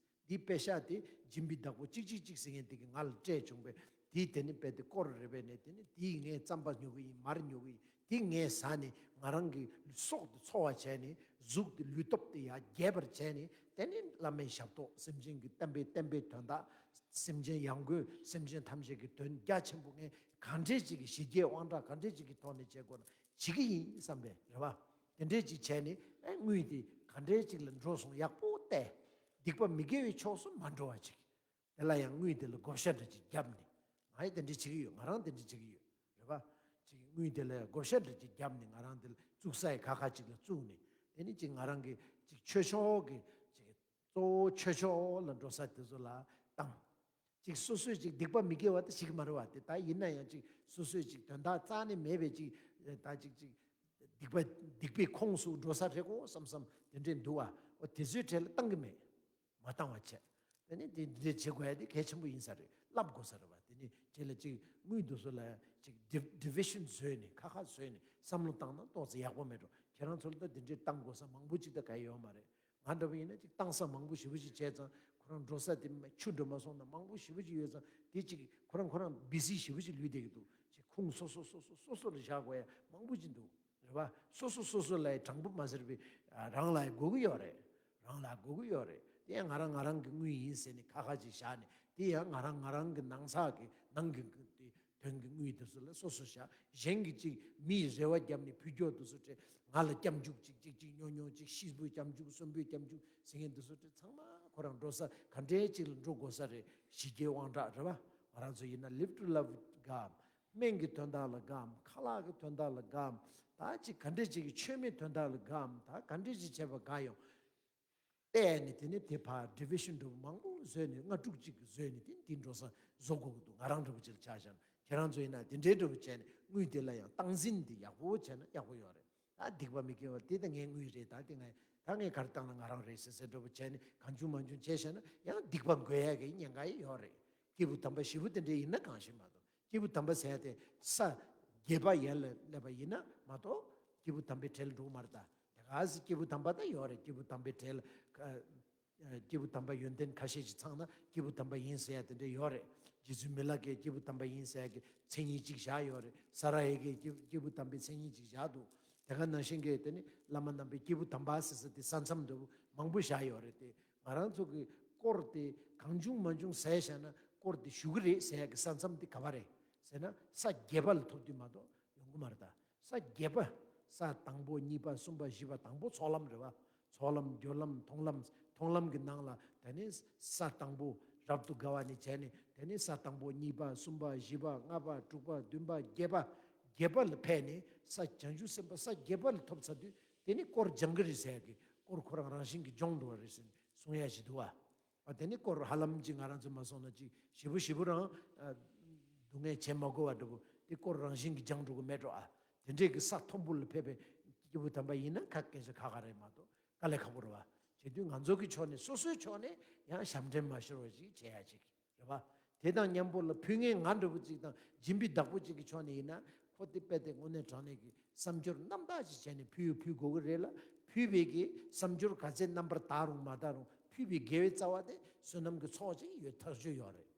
འདིའི་པེ་ཤག་དེ་སྦྱིན་པའི་བདག་པོ་གཅིག་གཅིག་གཅིག་ཟེར་མཁན་དེ་གིས་ང་ལ་སྤྲད་བྱུང་བས་དེའི་དེ་ནི་རྦད་དེ་སྐོར་རེ་རྦད་ནས་དེ་ནི་དེའི་ངས་རྩམ་པ་ཉོ་གི་ཡིན། མར་ཉོ་གི་ཡིན། དེ་ངས་ཟ་ནས་ང་རང་གི་སྲོག་དེ་འཚོ་བ་བྱས་ནས་གཟུགས་དེ་ལུས་སྟོབས་དེ་ཡར་རྒྱས་པར་བྱས་ནས་དེ་ནི་བླ་མའི་ཞབས་ཏོག་སེམས་ཅན་གྱི་བསྟན་པའི་བསྟན་པའི་དོན་དག་སེམས་ཅན་ཡང་སྒོས་སེམས་ཅན་ཐམས་ཅད་ཀྱི་དོན་རྒྱ་ཆེན་པོ་ངས་ག་འདྲས་ཅིག་གི་ཞི་རྒྱས་དབང་དྲག་ག་འདྲས་ཅིག་གི་ཐོག་ནས་བྱེད་དགོས་ན་བྱེད་ཀྱི་ཡིན་བསམ་པས་རེད་བ། དེ་འདྲས་ཅིག་བྱས་ནས་ཨེ་དངུལ་དེ་ག་འདྲས་ཅིག་ལ་འགྲོ་སོང་ཡག་པོ་བལྟས། སྡིག་པ་མི་དགེ་བའི་ཕྱོགས་སུ་མ་འགྲོ་བ་ཅིག་དེ་ལ་ཡང་དངུལ་དེ་ལ་བགོ་བཤའ་འདྲ་ཅིག་བརྒྱབ་ནས་ང་ཡི་དེ་འདྲས་བྱེད་ཀྱི་ཡོད། ང་རང་དེ་འདྲས་བྱེད་ཀྱི་ཡོད་རེད་བ། ཅིག་དངུལ་དེ་ལ་བགོ་བཤའ་འདྲ་ཅིག་བརྒྱབ་ནས་ང་རང་དེ་ལ་བཙུགས་ས་ཡི་ཁ་ཁ་ཅིག་ལ་བཙུགས་ནས་དེ་ནི་ཅིག་ང་རང་གི་ཅིག་ཆོས་ཕྱོགས་ཀྱི་ཅིག་གཙོ་བོ་ཆོས་ཕྱོགས་ལ་འགྲོ་ས་དེ་ཚོ་ལ་བཏང་། ཅིག་སོ་སོས་ཅིག་སྡིག་པ་མི་དགེ་བ་དེ་ཞིག་མ་རེད་བ། དེ་ད་ཡིན་ན་ཡང་ཅིག་སོ་སོས་ཅིག་དོན་དག་རྩ་ནས་མེད་པའི་ཅིག་ད་ཅིག་ཅིག་སྡིག་པ་སྡིག་པའི་ཁོངས་སུ་འགྲོ་ས་རེད་གོ་བསམ་བསམ་དེ་འདྲས་འདུག་བ། འོ་དེ་ཚོའི་གྲས་ལ་བཏང་གི་མེད། མ་བཏང་བ་བྱས། དེ་ནི་དེ་འདྲས་བྱེད་དགོས་ཡ་དེ་གལ་ཆེན་པོ་ཡིན་ས་རེད། བསླབ་དགོས་ས་རེད་བ། དེ་ནི་རྗེས་ལ་ཅིག་དངུལ་དེ་ཚོ་ལ་ཅིག་ཌི་ཌི་བི་ཤན་བཟོས་ནས་ཁ་ཁ་བཟོས་ནས་བསམ་བློ་བཏང་ན་ཏོག་ཙམ་ཡག་པོ་མེད་འགྲོ། ཁྱེད་རང་ཚོ་ལ་ད་དེ་འདྲས་བཏང་དགོས་ས་མང་པོ་ཅིག་ད་ག་ཡོད་མ་རེད། ང་འདྲ་པོ་ཡིན་ན་ཅིག་བཏང་ས་མང་པོ་ཞེ་པོ་ཅིག་བྱས་ཙང་ཁོ་རང་འགྲོ་ས་དེ་མ་ཆུ་འགྲོ་མ་སོང་ན་མང་པོ་ཞེ་པོ་ཅིག་ཡོད་ཙང་དེ་ཅིག་ཁོ་རང་ཁོ་རང་བི་སི་ཞེ་པོ་ཅིག་ལུས་བསྡད་ཀྱི་འདུག་ཅིག་ཁུངས་སོ་སོ་སོ་སོ་སོ་སོ་ལ་བཞག་དགོས་ཡ་མང་པོ་ཅིག་འདུག་རེད་བ། སོ་སོ་སོ་སོ་ལ་དྲང་པོ་མ་ཟེར་བའི་རང་ལ་དགོས་ཀྱི་ཡོད་རེད། རང་ལ་དགོས་ཀྱི་ཡོད་རེད། དེ་ཡང་ང་རང་ང་རང་གི་དངུལ་ཡིན་ཟེར་ནས་ཁ་ཁ་ཅིག་བཞག་ནས་དེ་ཡང་ང་རང་ང་རང་གི་ནང་ཚགས་ཀྱི་ནང་གི་དོན་གྱི་དངུལ་དེ་ཚོ་ལ་སོ་སོ་བཞག་གཞན་གྱི་ཅིག་མིའི་རེ་བ་བརྒྱབ་ནས་ཕུལ་རྒྱུ་དེ་ཚོ་སྤྲད། ང་ལ་སྐྱབས་འཇུག་ཅིག་ཅིག་ཅིག་ཉོ་ཉོ་ཅིག་ཤི་བོའི་སྐྱབས་འཇུག་གསོན་པོའི་སྐྱབས་འཇུག་ཟེར་མཁན་དེ་ཚོ་སྤྲད། ཚང་མ་ཁོ་རང་འགྲོ་ས་ག་འདྲའི་ཅིག་ལ་འགྲོ་དགོས་ས་རེད། ཞི་རྒྱས་དབང་དྲག་རེད་བ། ང་རང་ཚོ་ཡིན་ན་live to love དགའ་འམ། སྨན་གྱི་དོན་དག་ལ་དགའ་འམ། ཁ་ལག་གི་དོན་དག་ལ་དགའ་འམ། ད་ཅིག་ག་འདྲ་ཅིག་གི་མཆོད་མེའི་དོན་དག་ལ་དགའ་འམ། ད་ག་འདྲ་ཅིག་བྱས་པ་དགའ་ཡོང་། བལྟས་ནས་དེ་ནས་དེ་ཕར་ཌི་བི་ཤན་འདྲ་པོ་མང་པོ་བཟོས་ནས་ལྔ་དྲུག་ཅིག་བཟོས་ནས་དེ་འདི་འགྲོ་ས་བཟོ་དགོས་ཀྱི་འདུག་ང་རང་འདྲ་པོ་ཅིག་ལ་ཆ་བཞག་ན། ཁྱེད་རང་ཚོ་ཡིན་ན་དེ་འདྲའི་འདྲ་པོ་བྱས་ནས་དངུལ་དེ་ལ་ཡང་སྟངས་འཛིན་འདི་ཡག་པོ་བྱས་ན་ཡག་པོ་ཡོད་རེད། ད་སྡིག་པ་མི་དགེ་བ་དེ་ད་ངའི་དངུལ་རེད། ད་དེ་ངས་ད་ངས་ག་རེ་བཏང་ན་ང་རང་རེད་ཟེར་ཟེར་འདྲ་པོ་བྱས་ནས་གང་བྱུང་མང་བྱུང་བྱས་བཞག་ན་ཡང་སྡིག་པ་འགོས་ཡ་གི་ཉེན་ཁ་ཡོད་རེད། སྐྱེས་བུ་དམ་པ་བཞི་པོ་དེ་འདྲ་ཡིན་ན་གང་ཞིག་མ་གཏོགས། སྐྱེས་བུ་དམ་པ་ཟེར་ཡ་དེ་ས་བརྒྱད་པ་ཡན་ལ་སླེབས་པ་ཡིན་ན་མ་གཏོགས་སྐྱེས་བུ་དམ་པའི་གྲལ་འགྲོ་གི་མ་རེད་ད། དེ་ག་སེ་སྐྱེས་བུ་དམ་པ་ད་ཡོད་རེད། སྐྱེས་བུ་དམ་པའི་གྲལ་ཨ། སྐྱེས་བུ་དམ་པ་ཡོན་ཏན་ཁ་ཤས་ཅིག་ཚང་ན་སྐྱེས་བུ་དམ་པ་ཡིན་ཟེར་ཡ་དེ་འདྲ་ཡོད་རེད། རྗེ་བཙུན་མི་ལ་གས་སྐྱེས་བུ་དམ་པ་ཡིན་ཟེར་ཡ་གི་མཚན་ཉིད་ཅིག་བཞག་ཡོད་རེད། ས་ར་ཧེ་གས་སྐྱེས་སྐྱེས་བུ་དམ་པའི་མཚན་ཉིད་ཅིག་བཞག་འདུག་དེ་ག་ནང་བཞིན་གྱི་དེ་ནི་བླ་མ་རྣམ་པའི་སྐྱེས་བུ་དམ་པ་ཟེར་ས་དེ་ས་མཚམས་འདྲ་པོ་མང་པོ་བཞག་ཡོད་རེད་དེ། ང་རང་ཚོ་གི་སྐོར་དེ་གང་བྱུང་མང་བྱུང་ཟས་བཞག་ན་སྐོར་དེ་ཞུ་གི་རེད་ཟེར་ཡ་གི་ས་མཚམས་དེ་ག་པར་རེད་ཟེར་ན་ས་བརྒྱད་པ་ལ་ཐུག་དུས་མ་གཏོགས་ཡོང་གི་མ་རེད་ད། ས་བརྒྱད་པ། ས་དང་པོ་གཉིས་པ་གསུམ་པ་བཞི་པ། དང་པོ་ཚོགས་ལམ་རེད་བ། ཚོགས་ལམ་སྦྱོར་ལམ་མཐོང་ལམ་མཐོང་ལམ་གྱི་ནང་ལ་དེ་ནས་ས་དང་པོ་རབ་ཏུ་དགའ་བ་ནས་བྱས་ནས་དེ་ནས་ས་དང་པོ་གཉིས་པ་གསུམ་པ་བཞི་པ་ལྔ་པ་དྲུག་པ་བདུན་པ་བརྒྱད་པ། བརྒྱད་པ་ལ་ཕེབས་ནས་ས་བྱང་ཆུབ་སེམས་དཔའ་ས་བརྒྱད་པ་ལ་ཐོབ་ཚར་དུས་དེ་ནས་སྐོར་སྦྱང་གི་རེད་ཟེར་ཡ་གི་སྐོར་ཁོ་རང་རང་བཞིན་གྱིས་སྦྱོང་འགྲོ་བ་རེད་ཟེར་ནས་གསུང་ཡ་ཞིག་འདུག་བ། ཨ་དེ་ནི་སྐོར་ཧ་ལམ་ཅིག་ང་རང་ཚོ་མ་སོང་ན་ཅིག་ཞེ་པོ་ཞེ་པོ་རང་ཨ་སྡུག་བསྔལ་བྱེད་མ་དགོས་པ་འདྲ་པོ་དེ་སྐོར་རང་བཞིན་གྱིས་སྦྱང་འགྲོ་གི་མེད་འགྲོ་ཨ། དེ་འདྲས་ཀྱི་ས་མཐོན་པོ་ལ་ཕེབས་པའི་སྐྱེས་བུ་དམ་པ་ཡིན་ན་ཁ་སྐད་ཆ་ཁག་ཁག་རེད་མ་གཏོགས་དཀའ་ལས་ཁག་པོ་རེད་བ། བྱེད་དུས་ང་ཚོ་གི་ཕྱོགས་ནས་སོ་སོའི་ཕྱོགས་ནས་ཡང་ཞབས་འདྲེན་མ་ཤོར་བ་ཅིག་བྱེད་ཡ་ཅིག་རེད་བ། དེ་དང་མཉམ་པོ་ལ་ཕུལ་མཁན་ང་འདྲ་པོ་ཅིག་དང་སྦྱིན་པའི་བདག་པོ་ཅིག་གི་ཕྱོགས་ནས་ཡིན་ན་ཁོ་དེ་དཔེ་དེ་དངོས་གནས་དྲང་གནས་ཀྱི་བསམ་སྦྱོར་རྣམ་དག་ཅིག་བྱས་ནས་ཕུལ་ཡོད་ཕུལ་དགོས་ཀྱི་རེད་ལ། ཕུལ་བའི་གི་བསམ་སྦྱོར་ག་ཚད་རྣམ་པར་དག་རུང་མ་དག་རུང་ཕུལ་བའི་དགེ་བའི་རྩ་བ་དེ་བསོད་ནམས་ཀྱི་ཚོགས་ཅིག་ཡོད་ཐག་ཆོད་ཡོད་རེད།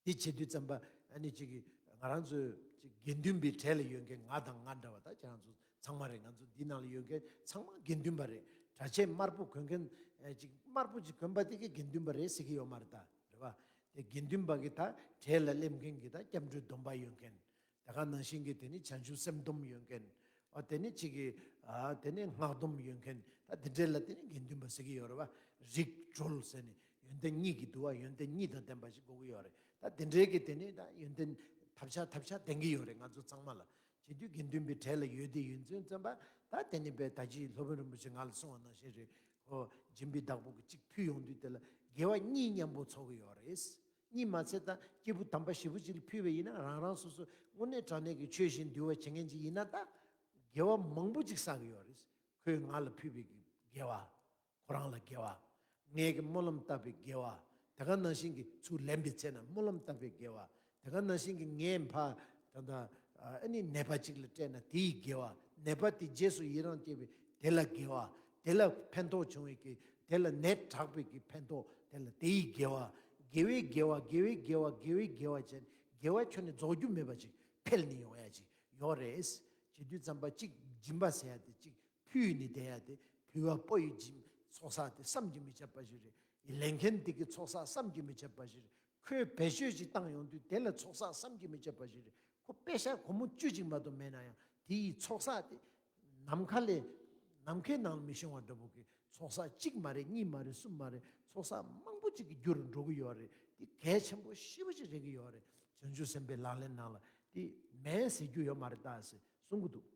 དེ་བྱེད་དུས་ཙམ་པ་ཨ་ནི་ཅིག་གི་ང་རང་ཚོའི་ཅིག་དགེ་འདུན་པའི་གྲས་ལ་ཡོད་མཁན་ང་དང་ང་འདྲ་བ་ད་ཁྱེད་རང་ཚོ་ཚང་མ་རེད། ང་ཚོ་འདི་ནང་ལ་ཡོད་མཁན་ཚང་མ་དགེ་འདུན་པ་རེད། གྲྭ་ཆས་དམར་པོ་གོན་མཁན་ཨ་ཅིག་དམར་པོ་ཅིག་གོན་པ་དེ་གི་དགེ་འདུན་པ་རེད་ཟེར་གི་ཡོད་མ་རེད་ད། རེད་བ། དེ་དགེ་འདུན་པ་གི་ད་གྲས་ལ་སླེབས་མཁན་གི་ད་སྐྱབས་འགྲོའི་སྡོམ་པ་ཡོད་མཁན། དེ་ག་ནང་བཞིན་གྱི་དེ་ནི་བྱང་ཆུབ་སེམས་སྡོམ་ཡོད་མཁན། ཨ་དེ་ནི་གཅིག་གི་ཨ་དེ་ནི་སྔགས་སྡོམ་ཡོད་མཁན། ད་དེ་འདྲས་ལ་དེ་ནི་དགེ་འདུན་པ་ཟེར་གི་ཡོད་རེད་བ། རིགས་གྲོལ་ཟེར་ནས་ཡོན་ཏན་གཉིས་ཀྱི་འདུ་བ་ཡོན་ཏན་གཉིས་དང་ལྡན་པ་ཞིག་དགོས་ཀྱི་ཡོད་རེད། ད་དེ་འདྲས་ཀྱི་དེ་ནི་ད་ཡོན་ཏན་ཐབས་ཆག་ཐབས་ཆག་ལྡན་གྱི་ཡོད་རེད་ང་ཚོ་ཚང་མ་ལ། བྱེད་དུས་དགེ་འདུན་པའི་གྲས་ལ་ཡོད་དེ་ཡོད་ཚུལ་ཙམ་པ་ད་དེ་ནི་པའི་ད་ཅི་སློབ་དཔོན་རིན་པོ་ཆེ་ང་ལ་གསུང་བ་ནང་བཞིན་རེད། ཁོ་སྦྱིན་པའི་བདག་པོ་གི་གཅིག་ཕུལ་ཡོང་དུས་དེ་ལ་དགེ་བ་གཉིས་མཉམ་པོ་ཚོགས་ཀྱི་ཡོད་རེད། གཉིས་མ་ཚད་ད་སྐྱེས་བུ་དམ་པ་ཞེ་པོ་ཅིག་ལ་ཕུལ་བ་ཡིན་ན་རང་རང་སོ་སོ་དངོས་གནས་དྲང་གནས་ཀྱི་ཆོས་བཞིན་འདུལ་བ་བྱེད་མཁན་ཅིག་ཡིན་ན་ད་དགེ་བ་མང་པོ་ཅིག་བསགས་ཀྱི་ཡོད་རེད། ཁོས་ང་ལ་ཕུལ་བའི་གི་དགེ་བ། ཁོ་རང་ལ་དགེ་བ། ངས་ཀྱི་སྨོན་ལམ་བཏབ་པའི་དགེ་བ། དེ་ག་ནང་བཞིན་གྱི་ཚུར་ལེན་པའི་ཚེ་ན་སྨོན་ལམ་བཏབ་པའི་དགེ་བ། དེ་ག་ནང་བཞིན་གྱི་ངས་ཕ་ད་ལྟ་ཨ་ནི་ནད་པ་གཅིག་ལ་སྤྲད་ན་དེའི་དགེ་བ། ནད་པ་དེ་རྗེས་སུ་ཡི་རང་སྐྱེས་པའི་དེ་ལ་དགེ་བ། དེ་ལ་ཕན་ཐོགས་བྱུང་བའི་གི་དེ་ལ་ནད་དྲག་པའི་གི་ཕན་ཐོགས་དེ་ལ་དེའི་དགེ་བ། དགེ་བའི་དགེ་བ་དགེ་བའི་དགེ་བ་དགེ་བའི་དགེ་བ་བྱས་ནས་དགེ་བ་ཁྱོན་ནས་རྫོགས་རྒྱུ་མེད་པ་ཅིག་འཕེལ་ནས་ཡོང་ཡ་ཅིག་ཡོད་རེད། བྱེད་དུས་ཙམ་པ་གཅིག་སྦྱིན་པ་ཟེར་ཡ་དེ་གཅིག་ཕུལ་ནས་བསྡད་ཡ་དེ་ཕུལ་བ་པོ་ཡི་སྦྱིན་ཚོགས་བསགས་དེ་བསམ་གྱིས་མི་ཁྱབ་པ་ཞིག་རེད། ལེན་མཁན་དེ་གི་ཚོགས་བསགས་བསམ་གྱིས་མི་ཁྱབ་པ་ཞིག་རེད། ཁོས་བེད་སྤྱོད་ཅིག་བཏང་ཡོང་དུས་དེ་ལ་ཚོགས་བསགས་བསམ་གྱིས་མི་ཁྱབ་པ་ཞིག་རེད། ཁོ་པེ་ཤ་སྒོར་མོ་བཅུ་ཅིག་མ་གཏོགས་མེད་ན་ཡང་དེ་ཡི་ཚོགས་བསགས་དེ་ནམ་མཁའ་ལས་ནམ་མཁའི་ནང་ལ་མི་ཤོང་བ་འདྲ་པོ་གི་ཚོགས་བསགས་གཅིག་མ་རེད། གཉིས་མ་རེད། གསུམ་མ་རེད། ཚོགས་བསགས་མང་པོ་ཅིག་གི་རྒྱུ་རུ་འགྲོ་གི་ཡོད་རེད། དེ་གལ་ཆེན་པོ་ཞེ་པོ་ཅིག་རེད་གི་ཡོད་རེད། བྱང་ཆུབ་སེམས་དཔའི་ལག་ལེན་ནང་ལ་དེ་མེད་ཟེར་རྒྱུ་ཡོད་མ་རེད་ད་ཟེར་གསུང་གི་འདུག་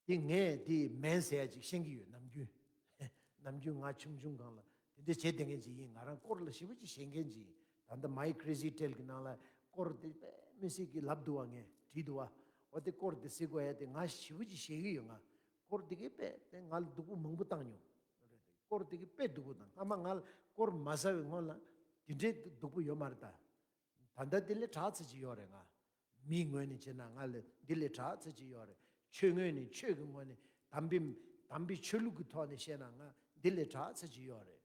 དེ་ངས་དེ་མེད་ཟེར་ཡ་ཅིག་ཤེས་ཀྱི་ཡོད། ནམ་རྒྱུན་ནམ་རྒྱུན་ང་ཆུང་ཆུང་སྒང་ལ་དེ་འདྲ་བྱེད་བསྡད་མཁན་ཅིག་ཡིན། ང་རང་སྐོར་ལ་ཞེ་པོ་ཅིག་ཤེས་མཁན་ཅིག་ཡིན། ད་ ད་ལྟ་My Crazy Tale གི་ནང་ལ་སྐོར་དེ་དཔེ་མི་སྲིད་ཀྱི་ལབ་འདུག་བ། ངས་བྲིས་འདུག་བ། འོ་དེ་སྐོར་དེ་གཟིགས་དགོས་ཡ་དེ་ང་ཞེ་པོ་ཅིག་ཞེད་ཀྱི་ཡོད། ང་སྐོར་དེ་གི་དཔེ་དེ་ང་ལ་སྡུག་པོ་མང་པོ་བཏང་མྱོང་། སྐོར་དེ་གི་དཔེ་སྡུག་པོ་བཏང་། སྔ་མ་ང་ལ་སྐོར་མ་ཟ་བའི་སྔོན་ལ་དེ་འདྲའི་སྡུག་པོ་ཡོད་མ་རེད་ད། ད་ལྟ་དེ་ལས་དྲག་ཚད་ཅིག་ཡོད་རེད། ང་མིའི་ངོས་ནས་བྱས་ན་ང་ལ་འདི་ལས་དྲག་ཚད་ཅིག་ཡོད་རེད། ཆོས་ངོས་ནས་ཆོས་ཀྱི་ངོས་ནས་དམ་པའི་དམ་པའི་ཆོས་ལུགས་ཀྱི་ཐོག་ནས་བཤད་ན་ང་འདི་ལས་དྲག་ཚད་ཅིག་ཡོད་རེད།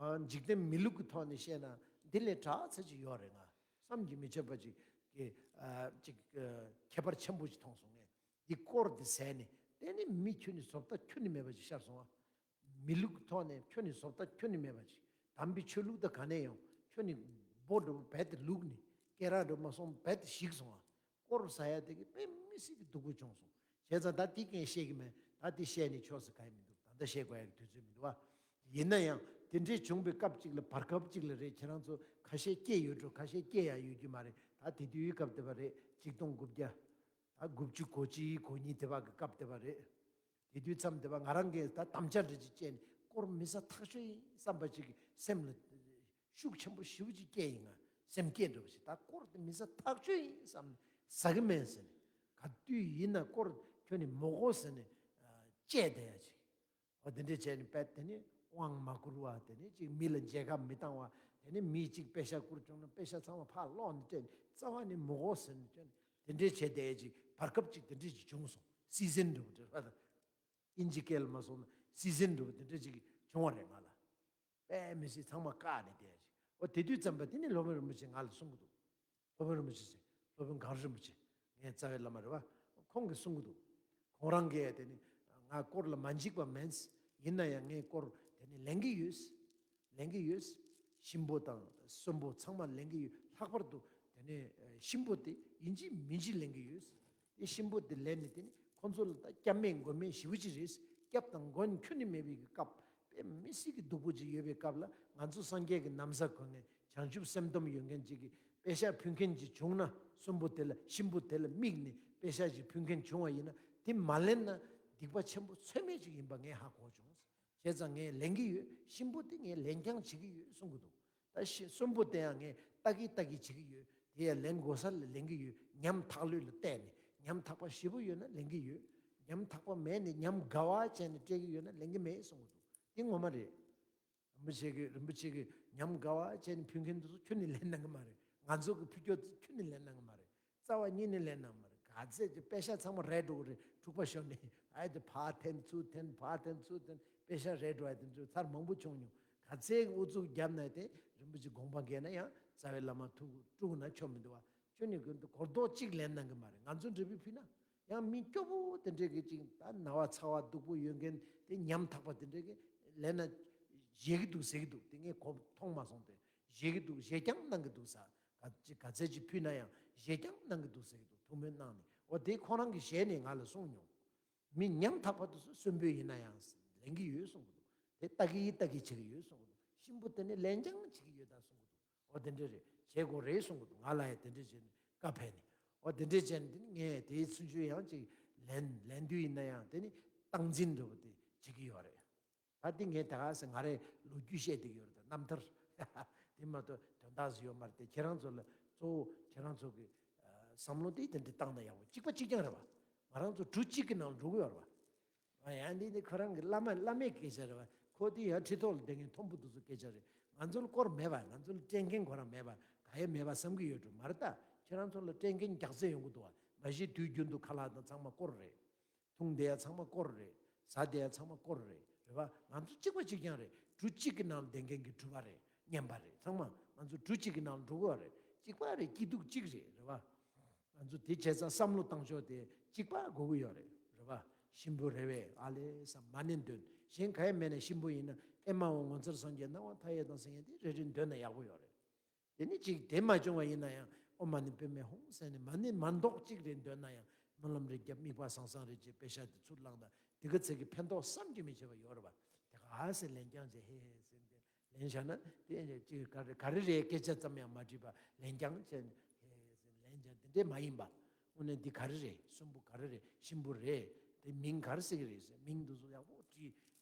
ཨ། འཇིག་རྟེན་མི་ལུགས་ཀྱི་ཐོག་ནས་བཤད་ན་འདི་ལས་དྲག་ཚད་ཅིག་ཡོད་རེད། ང་བསམ་གྱིས་མི་ཁྱབ་པ་ཅིག་གི་ཨ་ཅིག་ཨ་ཁྱད་པར་ཆེན་པོ་ཅིག་མཐོང་སོང་། ངས་འདི་སྐོར་འདི་ཟས་ནས་དེ་ནི་མི་ཁྱོན་ནས་བཟོ་ལྟ་ཁྱོན་ནས་མེད་པ་ཅིག་ཤར་སོང་ཨ། མི་ལུགས་ཐོག་ནས་ཁྱོན་ནས་བཟོ་ལྟ་ཁྱོན་ནས་མེད་པ་ཅིག་དམ་པའི་ཆོས་ལུགས་དང་ག་ནས་ཡང་ཁྱོན་ནས་སྦོ་འགྲོ་བས་དེ་ལུགས་ནས་སྐད་རགས་འགྲོ་མ་སོང་བས་དེ་ཞིག་སོང་ཨ། སྐོར་ཟ་ཡ་དེ་གི་དཔེ་མི་སྲིད་ཀྱི་སྡུག་པོ་བྱུང་སོང་། བྱས་ཙང་ད་དེ་ཀྱང་བཤད་ཀྱི་མེད། ད་དེ་བཤད་ནས་ཆོག་ཟེར་ག་ཡི་མི་འདུག་ད་ལྟ་བཤད་དགོས་ཡ་གི་དུས་ཚོད་མི་འདུག་ཨ། ཡིན་ན་ཡང་དེ་འདྲའི་བྱུང་བའི་སྐབས་གཅིག་ལ་བར་སྐབས་གཅིག་ལ་རེད། ཁྱེད་རང་ཚོ་ཁ་ཤས་སྐྱེས་ཡོད་འགྲོ། ཁ་ཤས་སྐྱེས་ཡ་ཡོད་རྒྱུ་མ་རེད། ད་དེ་དུས་སྐབས་དེ་བ་རེད། ཆིག་སྟོང་དགུ་བརྒྱ་ད་དགུ་བཅུ་གོ་གཅིག་གོ་གཉིས་དེ་བ་གི་སྐབས་དེ་བ་རེད། དེ་དུས་མཚམས་དེ་བ་ང་རང་གིས་ད་དམ་བཅའ་འདྲ་ཅིག་བཅས་ནས་སྐོར་མི་ཟ་ཐག་ཆོད་ཡིན་བསམ་པ་ཅིག་གི་སེམས་ལ་ཤུགས་ཆེན་པོ་ཞེ་པོ་ཅིག་སྐྱེས་ཡིན། ང་སེམས་སྐྱེས་འགྲོ་བ་ཞིག་ད་སྐོར་དེ་མི་ཟ་ཐག་ཆོད་ཡིན་བསམ་ནས་ཟ་གི་མེད་ཟེར་ནས། ག་དུས་ཡིན་ན་སྐོར་ཁྱོན་ནས་མི་དགོས་ཟེར་ནས་ཨ་བཅད་བསྡད་ཡ་ཅིག་འོ་དེ་འདྲས་བྱས་ནས་དཔེ་དེ་ནི་དབང་མ་བསྐུར་བ། དེ་ནི་ཅིག་མི་ལ་མཇལ་ཁ་མི་བཏང་བ། དེ་ནི་མི་ཅིག་པེ་ཤ་བསྐུར་བྱུང་ན་པེ་ཤ་ཚང་མ་ཕར་སློག་ནས་སྤྲད་ནས་རྩ་བ་ནས་མི་དགོས་ཟེར་ནས་བཅད་ནས་དེ་འདྲས་བྱས་བསྡད་ཡ་ཅིག་བར་སྐབས་ཅིག་དེ་འདྲས་ཅིག་བྱུང་སོང་། སི་ཛན་འདྲ་བོ་དེ་རེད་པ། ད་ཨིན་ཇི་སྐད་ལ་མ་སོང་ན་སི་ཛན་འདྲ་བོ་དེ་འདྲ་ཅིག་བྱུང་བ་རེད་ང་ལ། དཔེ་མི་སྲིད་ཚང་མ་བཀག་ནས་བསྡད་ཡ་ཅིག་འོ་དེ་དུས་ཙམ་པ་དེ་ནི་སློབ་དཔོན་རིན་པོ་ཆེ་ང་ལ་གསུང་གི་འདུག་སློབ་དཔོན་རིན་པོ་ཆེ་ཟེར། སློབ་དཔོན་གངས་རིན་པོ་ཆེ། ངའི་རྩ་བའི་བླ་མ་རེད་པ། ཁོང་གིས་གསུང་གི་འདུག་ཁོང་རང་གིས་དེ་ནི་ང་སྐོར་ལ་མ་འཇིགས་པ་མིན། ཡིན་ན་ཡང་ངས་སྐོར་དེ་ནི་ལེན་གྱི་ཡོད། ལེན་གྱི་ཡོད། གཤིན་པོ་དང་གསོན་པོ་ཚང་མ་ལེན་གྱི་ཡོད། ལྷག་པར་དུ་དེ་ནི་གཤིན་པོ་དེ་ཡིན་གཅིག་མིན་གཅིག་ལེན་གྱི་ཡོད། དེ་གཤིན་པོ་དེ་ལེན་ནས་དེ་ནི་ཁོང་ཚོ་ལ་ད་སྐྱབས་མེད་མགོན་མེད་ཞེ་པོ་ཅིག་རེད། སྐྱབས་དང་མགོན་ཁྱོན་ནས་མེད་པའི་གི་སྐབས། དཔེ་མི་སྲིད་ཀྱི་སྡུག་པོ་ཅིག་ཡོད་པའི་སྐབས་ལ་ང་ཚོ་སངས་རྒྱས་ཀྱི་ན་བཟའ་གོན་ནས་བྱང་ཆུབ་སེམས་སྡོམ་ཡོད་མཁན་ཅིག་གིས་པེ་ཤ་ཕུལ་མཁན་ཅིག་བྱུང་ན། གསོན་པོ་དེ་ལ་གཤིན་པོ་དེ་ལ་དམིགས་ནས་པེ་ཤ་ཅིག་ཕུལ་མཁན་བྱུང་བ་ཡིན་ན་དེ་མ་ལེན་ན་སྡིག་པ་ཆེན་པོ་ཚོད་མེད་ཅིག་ཡིན་པ་ངས་ཧ་གོ་བྱུང་། བྱས་ཙང་ངས་ལེན་གྱི་ཡོད། གཤིན་པོ་དེ་ངས་ལེན་རྐྱང་བྱེད་ཀྱི་ཡོད་གསུང་གི་འདུག་ད་ཤི་གསོན་པོ་དེ་ཡང་ངས་ལྟ་གི་ལྟ་གི་བྱེད་ཀྱི་ཡོད། དེ་ཡང་ལེན་དགོས་ས་ལ་ལེན་གྱི་ཡོད། ཉམ་ཐག་ལོས་ལ་བལྟས་ནས་ཉམ་ཐག་པ་ཞེ་པོ་ཡོད་ན་ལེན་གྱི་ཡོད། ཉམ་ཐག་པ་མེད་ནས་ཉམ་དགའ་བ་བྱས་ནས་སྤྲད་ཀྱི་ཡོད་ན་ལེན་གྱི་མེད་གསུང་གི་འདུག་དེ་ངོ་མ་རེད། རིན་པོ་ཆེ་གིས་རིན་པོ་ཆེ་གིས་ཉམ་དགའ་བ་བྱས་ནས་ཕུལ་མཁན་དེ་ཚོ་ཁྱོན་ནས་ལེན་གནང་གི་མ་རེད། ང་ཚོ་གིས་ཕུལ་རྒྱུ་དེ་ཁྱོན་ནས་ལེན་གནང་གི་མ་རེད། རྩ་བ་ཉིད་ནས་ལེན་གནང་མ་རེད། ག་ཚད་ཀྱི་པེ་ཤ་ཚང་མ་རལ་འགྲོ་གི་རེད། འཁྲུག་པ་ཤོར་ནས་ཨ་དེ་ཕར་འཐེན་ཚུར་འཐེན་ཕར་འཐེན་ཚུར་འཐེན་པེ་ཤ་རལ་འགྲོ་ཡ་དེ་ཚོ་ཚར་མང་པོ་བྱུང་མྱོང་། ག་ཚད་ཀྱི་ཨུ་ཚུགས་བརྒྱབ་ན་དེ་རིན་པོ་ཆེ་དགོངས་པ་འགལ་ན་ཡང་རྩ་བའི་བླ་མ་ཐུགས་དཀྲུགས་ན་ཆོ་མི་འདུག་བ། ཁྱོད་ནི་གི་གོ་རྡོག་གཅིག་ལེན་གནང་གི་མ་རེད། ང་ཚོ་འབྲས་བུ་ཕུལ་ན་ཡང་མི་སྐྱོ་པོ་དེ་འདྲས་ཀྱི་ཅིག་ད་ན་བ་ཚ་བ་སྡུག་པོ་ཡོད་མཁན་དེ་ཉམ་ཐག་པ་དེ་འདྲས་ཀྱི་ལེན་ན་བཞེས་ཀྱི་འདུག་ཟེར་གྱི་འདུག་དེ་ངས་གོ་མཐོང་མ་སོང་། དེ་བཞེས་ཀྱི་འདུག་བཞེས་རྐྱང་གནང་གི་འདུག་ས། ག་ཅི་ག་ཚད་ཅིག་ཕུལ་ན་ཡང་བཞེས་རྐྱང་གནང་གི་འདུག་ཟེར་གྱི་འདུག་ཐུགས་སྨོན་གནང་ནས། འོ་དེ་ཁོ་རང་གི་ཞལ་ནས་ང་ལ་གསུངས་མྱོང་། མི་ཉམ་ཐག་པ་དེ་ཚོ་གསོན་པོ་ཡིན་ན་ཡང་ལེན་གྱི་ཡོད་གསུང་གི་འདུག་དེ་ལྟ་གི་ལྟ་གི་བྱེད་ཀྱི་ཡོད་གསུང་གི་འདུག་གཤིན་པོ་དེ་ནི་ལེན་རྐྱང་བྱེད་ཀྱི་ཡོད་ད་གསུང་གི་འདུག་འོ་དེ་འདྲས་རེད། བྱེད་དགོས་རེད་གསུང་གི་འདུག་ང་ལ་ཡང་དེ་འདྲས་བྱས་ནས་བཀའ་ཕེབས་ནས། འོ་དེ་འདྲས་བྱས་ནས་དེ་ནི་ངས་དེའི་ཚུན་ཆོད་ཡང་ཅིག་ལེན་ལེན་དུས་ཡིན་ན་ཡང་དེ་ནི་སྟངས་འཛིན་འདྲ་བོ་དེ་བྱེད་ཀྱི་ཡོད་རེད། ད་འདི་ངས་ད་ག་ཟེ་ང་རའི་ལོ་རྒྱུས་བཤད་བསྡད་ཀྱི་ཡོད་རེད། ད་རྣམ་ཐར་དེ་མ་གཏོགས་དོན་དག་ཟིག་ཡོད་མ་རེད་དེ། ཁྱེད་རང་ཚོ་ལ་གཙོ་བོ་ཁྱེད་རང་ཚོ་གི་ཨ་བསམ་བློ་དེ་དེ་འདྲ་བཏང་ན་ཡག་པོ། གཅིག་པ་གཅིག་རྐྱང་རེད་བ། ང་རང་ཚོ་གྲུ་གཅིག་གི་ནང་འགྲོ་གི་ཡོད་རེད་བ། ཨ་ཡང་འདི་ནི་ཁོ་རང་གི་བླ་མ་བླ་མའི་སྐད་ཆ་རེད་བ། ཁོ་དེ་ཡང་ཁྲི་ཐོག་ལ་བསྡད་མཁན་མཐོན་པོ་དེ་ཚོ་སྐད་ཆ་རེད། ང་ཚོ་ལ་སྐོར་མེད་པ། ང་ཚོ་ལ་སྤྲད་མཁན་ཁོ་རང་མེད་པ། ག་ཡེ་མེད་པ་བསམ་གི་ཡོད་འགྲོ་མ་རེད་ད། ཁྱེད་རང་ཚོ་ལ་སྤྲད་མཁན་རྒྱག་རྩེ་ཡོང་གི་འདུག་བ། མ་གཞི་དུས་རྒྱུན་དུ་ཁ་ལག་དང་ཚང་མ་སྐོར་རེད། འཐུང་བསྡད་ཡ་ཚང་མ་སྐོར་རེད། ཟ་བསྡད་ཡ་ཚང་མ་སྐོར་རེད། རེད་བ། ང་ཚོ་གཅིག་པ་གཅིག་རྐྱང་རེད། གྲུ་གཅིག་གི་ནང་ལ་བསྡད་མཁན་གྱི་གྲུ་པ་རེད། བརྙན་པ་རེད། ཚང་མ་ང་ཚོ་གྲུ་གཅིག་གི་ནང་ལ་འགྲོ་གི་ཡོད་རེད། གཅིག་པ་རེད། སྐྱིད་སྡུག་གཅིག་རེད། རེད་བ། ང་ཚོ་དེ་བྱས་ཙང་བསམ་བློ་བཏང་ཕྱོགས་དེ་གཅིག་པ་དགོས་ཀྱི་ཡོད་རེད། རེད་བ། གཤིན་པོ་རེད་བས་ཨ་ལས་བསམ་མ་ཎི་འདོན། གཞན་ག་ཡེ་མེད་ན་གཤིན་པོ་ཡིན་ན་ཨེ་མ་འོ་ངོ་མཚར་སངས་རྒྱས་སྣང་བ་མཐའ་ཡས་དང་སེང་གེ་དེ་རེ་རེ་འདོན་ན་ཡག་པོ་ཡོད་རེད། དེ་ནི་གཅིག་དེ་མ་བྱུང་བ་ཡིན་ན་ཡང་ཨོཾ་མ་ཎི་པདྨེ་ཧཱུྃ་ཟེར་ནས་མ་ཎི་མ་འདོགས་གཅིག་རེ་འདོན་ན་ཡང་སྨོན་ལམ་རེ་བརྒྱབ། དམིགས་པ་བཟང་བཟང་རེ་བྱས། པེ་ཤག་དེ་ཚུར་བླངས་དང་། དེ་ག་ཚད་ཀྱི་ཕན་ཐོགས་བསམ་གྱིས་མི་ཁྱབ་པ་ཡོད་རེད་བ། དེ་ག་ཨ་ཟེར་ལེན་རྐྱང་བྱས་ཧེ་ཧེ་ཟེར་ནས་ལེན་བཞག་ན་དེ་ཅིག་ག་རེ་ག་རེ་རེད་སྐད་ཆ་ཙམ་ཡང་མ་དྲིས་པ་ལེན་རྐྱང་བྱས་ནས་ཧེ་ཧེ་ཟེར་ལེན་རྐྱང་དེ་འདྲས་མ་ཡིན་པ། དངོས་གནས་འདི་ག་རེ་རེད། གསོན་པོ་ག་རེ་རེད། གཤིན་པོ་རེད། དེ་མིང་ག་རེ་ཟེར་གི་རེད་ཟེར། མིང་འདི་ཚོ་ཡག་པོ་བྲིས།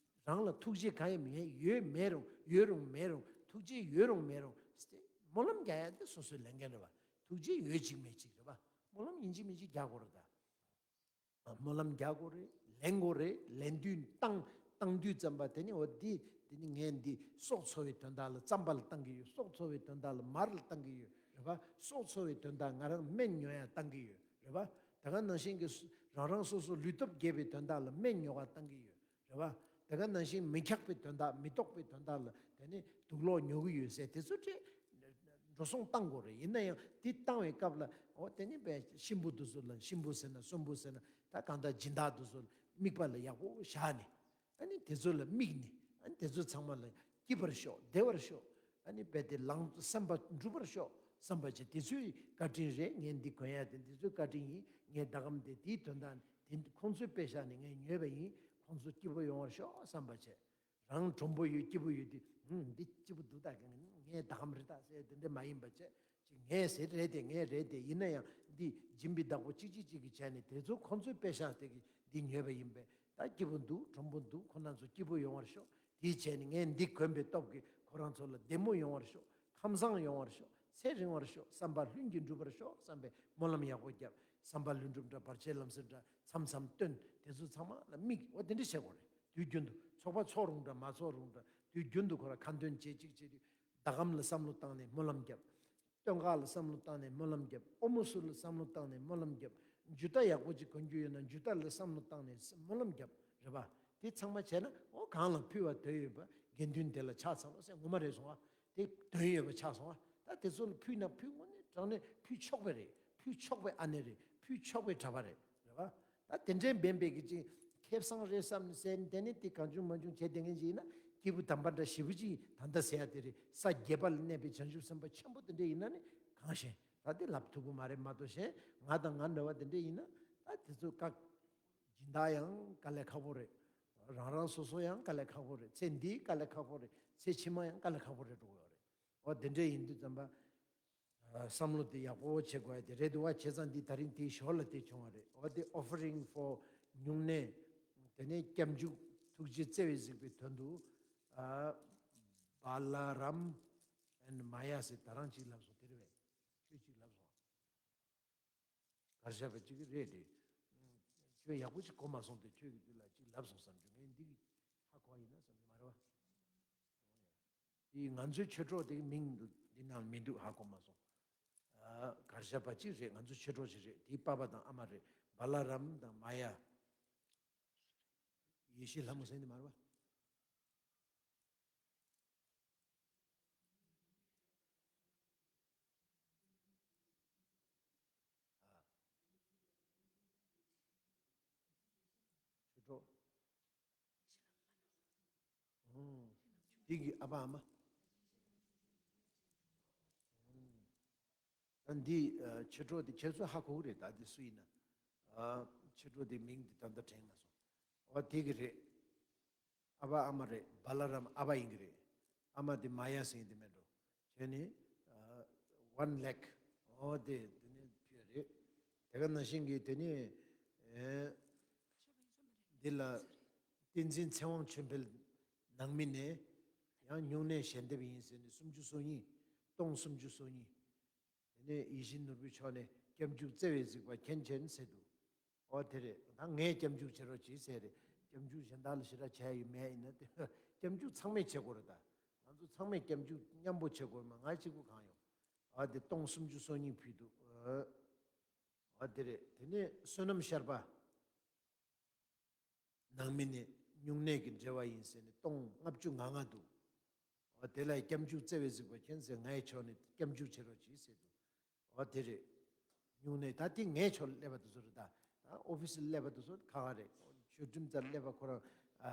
རང་ལ་ཐུགས་རྗེ་གང་ཡང་མེད། ཡོད་མེད་རུང་ཡོད་རུང་མེད་རུང་ཐུགས་རྗེ་ཡོད་རུང་མེད་རུང་སྟེ་ སྨོན་ལམ་རྒྱག་ཡ་དེ་སོ་སོའི་ལས་འགན་རེད་བ། ཐུགས་རྗེ་ཡོད་ཅིག་མེད་ཅིག་རེད་བ། སྨོན་ལམ་ཡིན་གཅིག་མིན་གཅིག་རྒྱག་དགོས་རེད་ད། སྨོན་ལམ་རྒྱག་དགོས་རེད། ལེན་དགོས་རེད། ལེན་དུས་བཏང་བཏང་དུས་ཙམ་པ་དེ་ནི་འོ་འདི་དེ་ནི་ངས་འདི་སྲོག་འཚོ་བའི་དོན་དག་ལ་རྩམ་པ་ལ་བཏང་གི་ཡོད། སྲོག་འཚོ་བའི་དོན་དག་ལ་མར་ལ་བཏང་གི་ཡོད་རེད་བ། སྲོག་འཚོ་བའི་དོན་དག་ང་རང་སྨན་ཉོ་ཡ་བཏང་གི་ཡོད་རེད་བ། ད་ག་ནང་བཞིན་གྱི་རང་རང་སོ་སོ་ལུས་སྟོབས་རྒྱས་པའི་དོན་དག་ལ་སྨན་ཉོ་བ་བཏང་གི་ཡོད་རེད་བ། ད་ག་ནང་བཞིན་མི་འཁྱག་པའི་དོན་དག་མི་ལྟོགས་པའི་དོན་དག་ལ་དེ་ནི་དུག་ལོག་ཉོ་གི་ཡོད་ཟེར་དེ་ཚོ་བྲིས། འགྲོ་སོང་བཏང་དགོས་རེད། ཡིན་ན་ཡང་དེ་བཏང་བའི་སྐབས་ལ་འོ་དེ་ནི་བས་གཤིན་པོ་དེ་ཚོ་ལ་གཤིན་པོ་ཟེར་ན་གསོན་པོ་ཟེར་ན་ད་གང་ལྟར་སྦྱིན་བདག་དེ་ཚོ་ལ་དམིགས་པ་ལ་ཡག་པོ་བཞག་ནས། ཨ་ནི་དེ་ཚོ་ལ་དམིགས་ནས། ཨ་ནི་དེ་ཚོ་ཚང་མ་ལ་སྐྱིད་པར་ཤོག་བདེ་བར་ཤོག་ཨ་ནི་རྦད་དེ་ལང་བསམ་པ་འགྲུབ་པར་ཤོག་བསམ་པ་བྱས། དེ་ཚོའི་བཀའ་དྲིན་རེད། ངས་འདི་གོན་ཡ་དེ་འདི་ཚོའི་བཀའ་དྲིན་ཡིན། ངས་ཟླ་གམ་དེ་དེའི་དོན་དག་དེ་ཁོང་ཚོའི་པེ་ཤག་ནས་ངས་ཉོས་པ་ཡིན། ཁོང་ཚོ་སྐྱིད་པོ་ཡོང་བར་ཤོག་བསམ་པ་བྱས། རང་གྲུང་པོ་ཡོད་སྐྱིད་པོ་ཡོད་དུས། ཧུམ། འདི་སྐྱིད་པོ་འདུག་ད་ངས་ཟླ་གམ་རེད་ད་ཟེར་དེ་འདྲ་མ་ཡིན་པ་བྱས། ཅིག་ངས་ཟེར་རེད་དེ་ངས་རེད་དེ། ཡིན་ན་ཡང་འདི་སྦྱིན་པའི་བདག་པོ་གཅིག་གཅིག་གཅིག་གིས་བྱས་ནས་དེ་ཚོ་ཁོང་ཚོའི་པེ་ཤག་དེ་གིས་འདི་ཉོས་པ་ཡིན་པས། ད་སྐྱིད་པོ་འདུག་གྲུང་པོ་འདུག་ཁོ་རང་ཚོ་སྐྱིད་པོ་ཡོང་བར་ཤོག་དེ་བྱས་ནས་ངས་འདི་གོན་པའི་སྟོབས་ཀྱིས་ཁོ་རང་ཚོ་ལ་བདེ་མོ་ཡོང་བར་ཤོག་ཁམས་བཟང་ཡོང་བར་ཤོག་ཚེ་རིང་བར་ཤོག་བསམ་པ་ལྷུན་གྱིས་འགྲུབ་པར་ཤོག་བསམ་པའི་སྨོན་ལམ་ཡག་པོ་བརྒྱབ། བསམ་པ་ལྷུན་གྲུབ་འདྲ་བར་ཆད་ལམ་སེལ་འདྲ་མཚམས་མཚམས་སྟོན། དེ་ཚོ་ཚང་མ་ལ་དམིགས། འོ་དེ་འདྲ་བྱེད་དགོས་རེད། དུས་རྒྱུན་དུ་ཚོགས་པ་ཚོགས་རུང་འདྲ་མ་ཚོགས་རུང་འདྲ་དུས་རྒྱུན་དུ་ཁོ་ར་ཁ་འདོན་བྱེད་ཅིག་བྱེད་དུས་ཟླ་གམ་ལ་བསམ་བློ་བཏང་ནས་སྨོན་ལམ་བརྒྱབ། སྟོད་འགག་ལ་བསམ་བློ་བཏང་ནས་སྨོན་ལམ་བརྒྱབ། ཨོ་མོ་སུ་ལ་བསམ་བློ་བཏང་ནས་སྨོན་ལམ་བརྒྱབ། འཇུ་རྟ་ཡག་པོ་ཅིག་གོན་རྒྱུ་ཡོད་ན་འཇུ་རྟ་ལ་བསམ་བློ་བཏང་ནས་སྨོན་ལམ་བརྒྱབ། རེད་པ། དེ་ཚང་མ་བྱས་ན་འོ་གང་ལ་ཕུལ་བ་དོན་ཡོད་པ་དགེ་འདུན་དེ་ལ་ཕྱག་འཚལ་ལོ་ཟེར་ངོ་མ་རེད་སོང་བ། དེ་དོན་ཡོད་པ་ཆགས་སོང་བ། ད་དེ་ཚོ་ལ་ཕུལ་ན་ཕུལ་དངོས་གནས་དྲང་གནས་ཕུལ་ཆོག་པ་རེད། ཕུལ་ཆོག་པའི་ཨ་ནེ་རེད། ཕུལ་ཆོག་པའི་གྲྭ་པ་རེད། རེད་པ། ད་དེ་འདྲའི་འབེན་པའི་གི་ཅིག་ཁེ་བཟང་རེད་བསམ་ནས་ཟེར་ནས་དེ་ནི་དེ་གང་བྱུང་མང་བྱུང་བྱས་བསྡད་མཁན་ཅིག་ཡིན་ན། སྐྱེས་བུ་དམ་པ་འདྲ་ཞེ་པོ་ཅིག་ད་ལྟ་ཟེར་ཡ་དེ་རེད། ས་བརྒྱད་པ་ལ་གནས་པའི་བྱང་ཆུབ་སེམས་དཔའ་ཆེན་པོ་དེ་འདྲ་ཡིན་ན་ནི་གང་ཞེན། ད་དེ་ལབ་ཐུབ་ཀྱི་མ་རེད། མ་གཏོགས་གཞན་ང་དང་ང་འདྲ་བ་དེ་འདྲ་ཡིན་ན་ད་དེ་ཚོ་བཀག་སྦྱིན་བདག་ཡང་དཀའ་ལས་ཁག་པོ་རེད། རང་རང་སོ་སོ་ཡང་དཀའ་ལས་ཁག་པོ་རེད། ཚེ་འདིའི་དཀའ་ལས་ཁག་པོ་རེད། ཚེ་ཕྱི་མ་ཡང་དཀའ་ལས་ཁག་པོ་རེད་འགྲོ་གི་ཡོད་རེད། འོ་དེ་འདྲ་ཡིན་དུས་ཙམ་པ། ཨ། བསམ་བློ་དེ་ཡག་པོ་བྱེད་དགོས་ཡ་དེ་རེད་འདུག་བ། བྱས་ཙང་འདི་ད་རིང་དེའི་ཞོར་ལ་དེ་བྱུང་བ་རེད། འོ་དེ་offering for སྨྱུང་གནས། དེ་ནས་སྐྱབས་འཇུག་ཐུགས་རྗེ་བརྩེ་བའི་གཟིགས་པའི་དོན་དུ། ཨ། Balaram and Maya ཟེར་ད་རང་གཅིག་ལབ་སོང་། དེ་རེད་པས། ཁྱོད་གཅིག་ལབ་སོང་། གར་བཞག་པ་གཅིག་རེད་དེ། ཁྱོད་ཡག་པོ་ཅིག་གོ་མ་སོང་སྟེ་ཁྱོད་ཀྱི་དུས་ལ་ཅིག་ལབ་སོང་བསམ་བྱུང་། ངས་འདི་གི་ཧ་གོ་ཡིན་ན་བསམ་གྱི་མ་རེད་བ། འདི་ང་ཚོའི་ཆོས་གྲོགས་དེ་གི་མིང་འདུག་འདི་ནང་མི་འདུག་ཧ་གོ་མ་སོང་། ཨ། གར་བཞག་པ་གཅིག་རེད། ང་ཚོའི་ཆོས་གྲོགས་ཅིག་རེད། དེའི་པ་ཕ་དང་ཨ་མ་རེད། བ་ལ་རམ་དང་མ་ཡ། ཡེ་ཤེས་ལྷ་མོ་ཟེར་ནི་མ་རེད་བ། ཨ། ཆོས་གྲོགས། ཨོ། དེ་གི་ཨ་ཕ་ཨ་མ། ཨོ། ད་འདི་ཨ་ཆོས་གྲོགས་དེ་ཁྱེད་ཚོ་ཧ་གོ་གི་རེད། ད་འདི་སུ་ཡིན་ན། ཨ། ཆོས་གྲོགས་དེ་མིང་དེ་ད་ལྟ་དྲན་མ་སོང་། ཨོ་དེ་གི་རེད། ཨ་ཕ་ཨ་མ་རེད། བ་ལ་རམ་ཨ་ཕ་ཡིན་གྱི་རེད། ཨ་མ་དེ་མ་ཡ་ཟེར་མཁན་དེ་མེད་འགྲོ། ཁྱོད་ནི་ཨ་one lakh། ཨོ་དེ་དེ་ནི་ཕུལ་རེད། དེ་ག་ནང་བཞིན་གྱི་དེ་ནི་ཨེ་འདི་ལ་བསྟན་འཛིན་ཚེ་དབང་ཆོས་འཕེལ་ནང་མི་ནས་ཡང་སྨྱུང་གནས་ཞལ་འདེབས་ཡིན་ཟེར་ནས་སུམ་ཅུ་སོ་གཉིས། སྟོང་སུམ་ཅུ་སོ་གཉིས། དེ་ནས་ཡིད་བཞིན་ནོར་བུའི་ཕྱོགས་ནས་སྐྱབས་འཇུག་བརྩེ་བས་གཟིགས་པ་མཁྱེན་མཁྱེན་ཟེར་འདུག་ཨོ་དེ་རེད། ད་ངས་སྐྱབས་འཇུག་བྱེད་རོགས་གྱིས་ཟེར་རེད། སྐྱབས་འཇུག་གཞན་དག་ལ་ཞེ་དྲག་བྱས་ཡོད་མེད་ཡིན་ན་དེ་སྐྱབས་འཇུག་ཚང་མས་བྱེད་དགོས་རེད་ད། ང་ཚོ་ཚང་མས་སྐྱབས་འཇུག་མཉམ་པོ་བྱེད་དགོས་མ། ང་གཅིག་པུ་གང་ཡོང་། ཨོ་དེ་སྟོང་སུམ་ཅུ་སོ་གཉིས་ཕུལ་འདུག་ཨོ་དེ་རེད། དེ་ནས་བསོད་ནམས་ཤར་པ། ནང་མི་ནས་སྨྱུང་གནས་ཀྱི་འབྲེལ་བ་ཡིན་ཟེར་ནས་སྟོང་ལྔ་བཅུ་ང་ལྔ་འདུག་ཨོ་དེ་ལ་སྐྱབས་འཇུག་བརྩེ་བས་གཟིགས་པ་མཁྱེན་ཟེར། ངའི་ཕྱོགས་ནས་སྐྱབས་འཇུག་བྱེད་རོགས་གྱིས་ཟེར་འདུག་ཨོ་དེ་རེད། སྨྱུང་གནས་ད་དེ་ངའི་ཕྱོགས་ལ་སླེབས་པ་དེ་ཚོ་རེད་ད། ཨོ་ཕི་སི་ལ་སླེབས་པ་དེ་ཚོ་ཁག་ཁག་རེད། ཆོས་ཁྲིམས་རྩར་སླེབས་པ་ཁོ་རང་ཨ་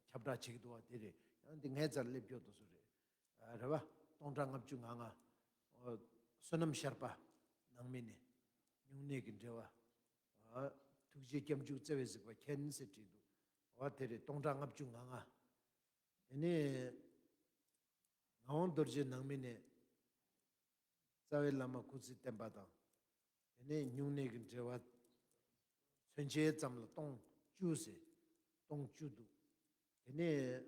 ཁྱབ་བསྒྲགས་བྱེད་ཀྱི་འདུག་བ། དེ་རེད། ཡང་དེ་ངའི་རྩར་སླེབས་རྒྱུ་དེ་ཚོ་རེད། ཨ་རེད་བ། སྟོང་ཕྲག་ལྔ་བཅུ་ང་ལྔ། ཨོ་བསོད་ནམས་ཤར་པ། ནང་མི་ནས་སྨྱུང་གནས་ཀྱི་འབྲེལ་བ། ཨ་ཐུགས་རྗེ་སྐྱབས་འཇུག་བརྩེ་བས་གཟིགས་པ་མཁྱེན་ཟེར་བྲིས་འདུག་ཨོ་དེ་རེད། སྟོང་ཕྲག་ལྔ་བཅུ་ང་ལྔ། དེ་ནས་ངག་དབང་རྡོ་རྗེ་ནང་མི་ནས་རྩ་བའི་བླ་མ་སྐུ་ཚེ་བརྟན་པ་དང་། དེ་ནས་སྨྱུང་གནས་ཀྱི་འབྲེལ་བ་མཚོན་བྱེད་ཙམ་ལ་སྟོང་བཅུ་ཟེར། སྟོང་བཅུ་འདུག་དེ་ནས་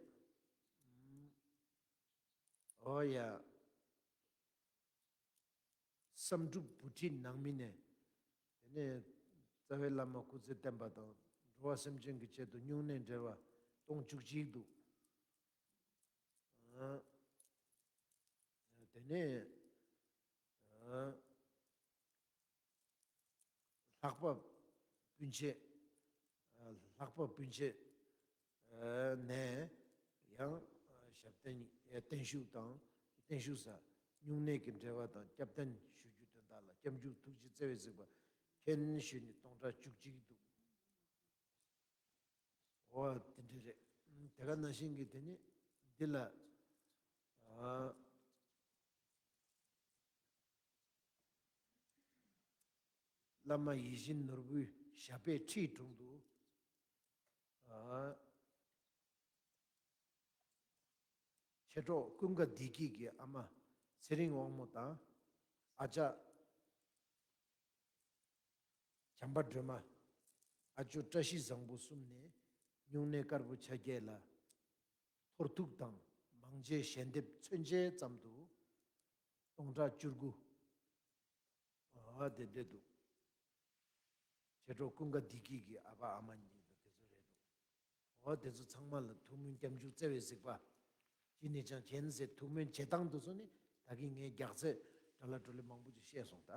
ཨོ་ཡ། བསམ་འགྲུབ་བུ་ཁྲིད་ནང་མི་ནས། དེ་ནས་རྩ་བའི་བླ་མ་སྐུ་ཚེ་བརྟན་པ་དང་འགྲོ་བ་སེམས་ཅན་གྱི་ཆེད་དུ་སྨྱུང་གནས་འབྲེལ་བ་སྟོང་བཅུ་གཅིག་འདུག། ཨ། དེ་ནས། ཨ། ལྷག་པ་སྤུན་མཆེད། ལྷག་པ་སྤུན་མཆེད་ནས་ཡང་ཞབས་བརྟན་བརྟན་བཞུགས་དང་བརྟན་བཞུགས་ས་སྨྱུང་གནས་ཀྱི་འབྲེལ་བ་དང་སྐྱབས་བརྟན་ཞུ་རྒྱུ་དོན་དག་ལ་སྐྱབས་འཇུག་ཐུགས་རྗེ་བརྩེ་བས་གཟིགས་པ་མཁྱེན་ཞུས་ནས་སྟོང་ཕྲག་བཅུ་གཅིག་འདུག། འོ་དེ་འདྲ་རེད། དེ་ག་ནང་བཞིན་གྱི་དེ་ནི་འདི་ལ། ཨ། བླ་མ་ཡིད་བཞིན་ནོར་བུའི་ཞབས་པད་ཁྲིད་དྲུང་དུ། ཨ། མཆེད་གྲོགས་ཀུན་དགའ་བདེ་སྐྱིད་ཀྱི་ཨ་མ་ཚེ་རིང་དབང་མོ་དང་། ཨ་ཅག་བྱམས་པ་སྒྲོལ་མ། ཨ་ཅོ་བཀྲ་ཤིས་བཟང་པོ་གསུམ་ནས་སྨྱུང་གནས་དཀར་པོ་ཆ་བརྒྱད་ལ་ཐོར་ཐུག་དང་མང་ཇའི་ཞལ་འདེབས་མཚོན་ཆའི་ཙམ་དུ་སྟོང་ཕྲག་བཅུ་དགུ། ཨ་དེ་འདྲ་འདུག། མཆེད་གྲོགས་ཀུན་དགའ་བདེ་སྐྱིད་ཀྱི་ཨ་ཕ་ཨ་མ་གཉིས་དང་དེ་ཚོ་རེད་འདུག། འོ་དེ་ཚོ་ཚང་མ་ལ་ཐུགས་སྨོན་སྐྱབས་འཇུག་བརྩེ་བས་གཟིགས་པ། ཅི་ནས་ཀྱང་མཁྱེན་ཟེར་ཐུགས་སྨོན་བྱེད་སྟངས་དེ་ཚོ་ནི་ད་གིན་ངས་རྒྱགས་ཚད་དྲ་ལ་གྲོ་ལི་མང་པོ་ཅིག་བཤད་སོང་ད།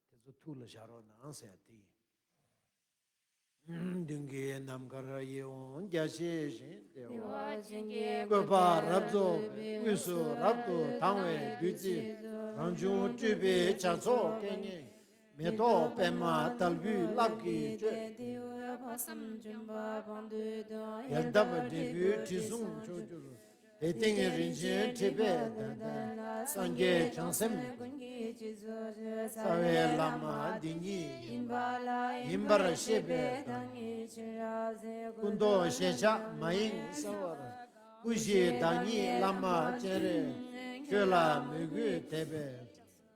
དེ་ཚོ་ཐུགས་ལ་བཞག་རོགས་གནང་ཟེར་ཡ་དེ་ཡིན། མདུན་གྱི་ནམ་མཁར་ཡིད་འོང་རྒྱ་ཆེ་ཞིང་། བདེ་བ་ཅན་གྱི་བཀོད་པ་རབ་རྫོགས་པའི་དབུས་སུ་རབ་ཏུ་དྭངས་པའི་བདུད་རྩི། རང་བྱུང་སྤྲུལ་པའི་བྱ་ཚོགས་སྐད་སྙན། མེ་ཏོག་པདྨ་དལ་བུས་རླབས་ཀྱིས་བསྐྱོད། ཡལ་འདབ་འབྲས་བུའི་དྲི་བསུང་མཆོག་གྱུར། དེ་སྟེང་རིན་ཆེན་ཁྲི་པའི་གདན་ལྟར། སངས་རྒྱས་བྱང་སེམས་ཀུན་གྱི་རྗེས་སུ་གསོལ། རྩ་བའི་བླ་མ་འདི་ཉིད་ཡིན་པ་ལ། ཡིན་པར་ཤེས་པའི་བདག་ཉིད་ཕྱིར་གཟིགས། སྐུ་མདོག་ཞལ་ཕྱག་མ་ཡེངས་གསལ་བར། སྐུ་བཞིའི་བདག་ཉིད་བླ་མ་སྤྱན་རས་གཟིགས། ཁྱོད་ལ་མོས་གུས་དད་པས་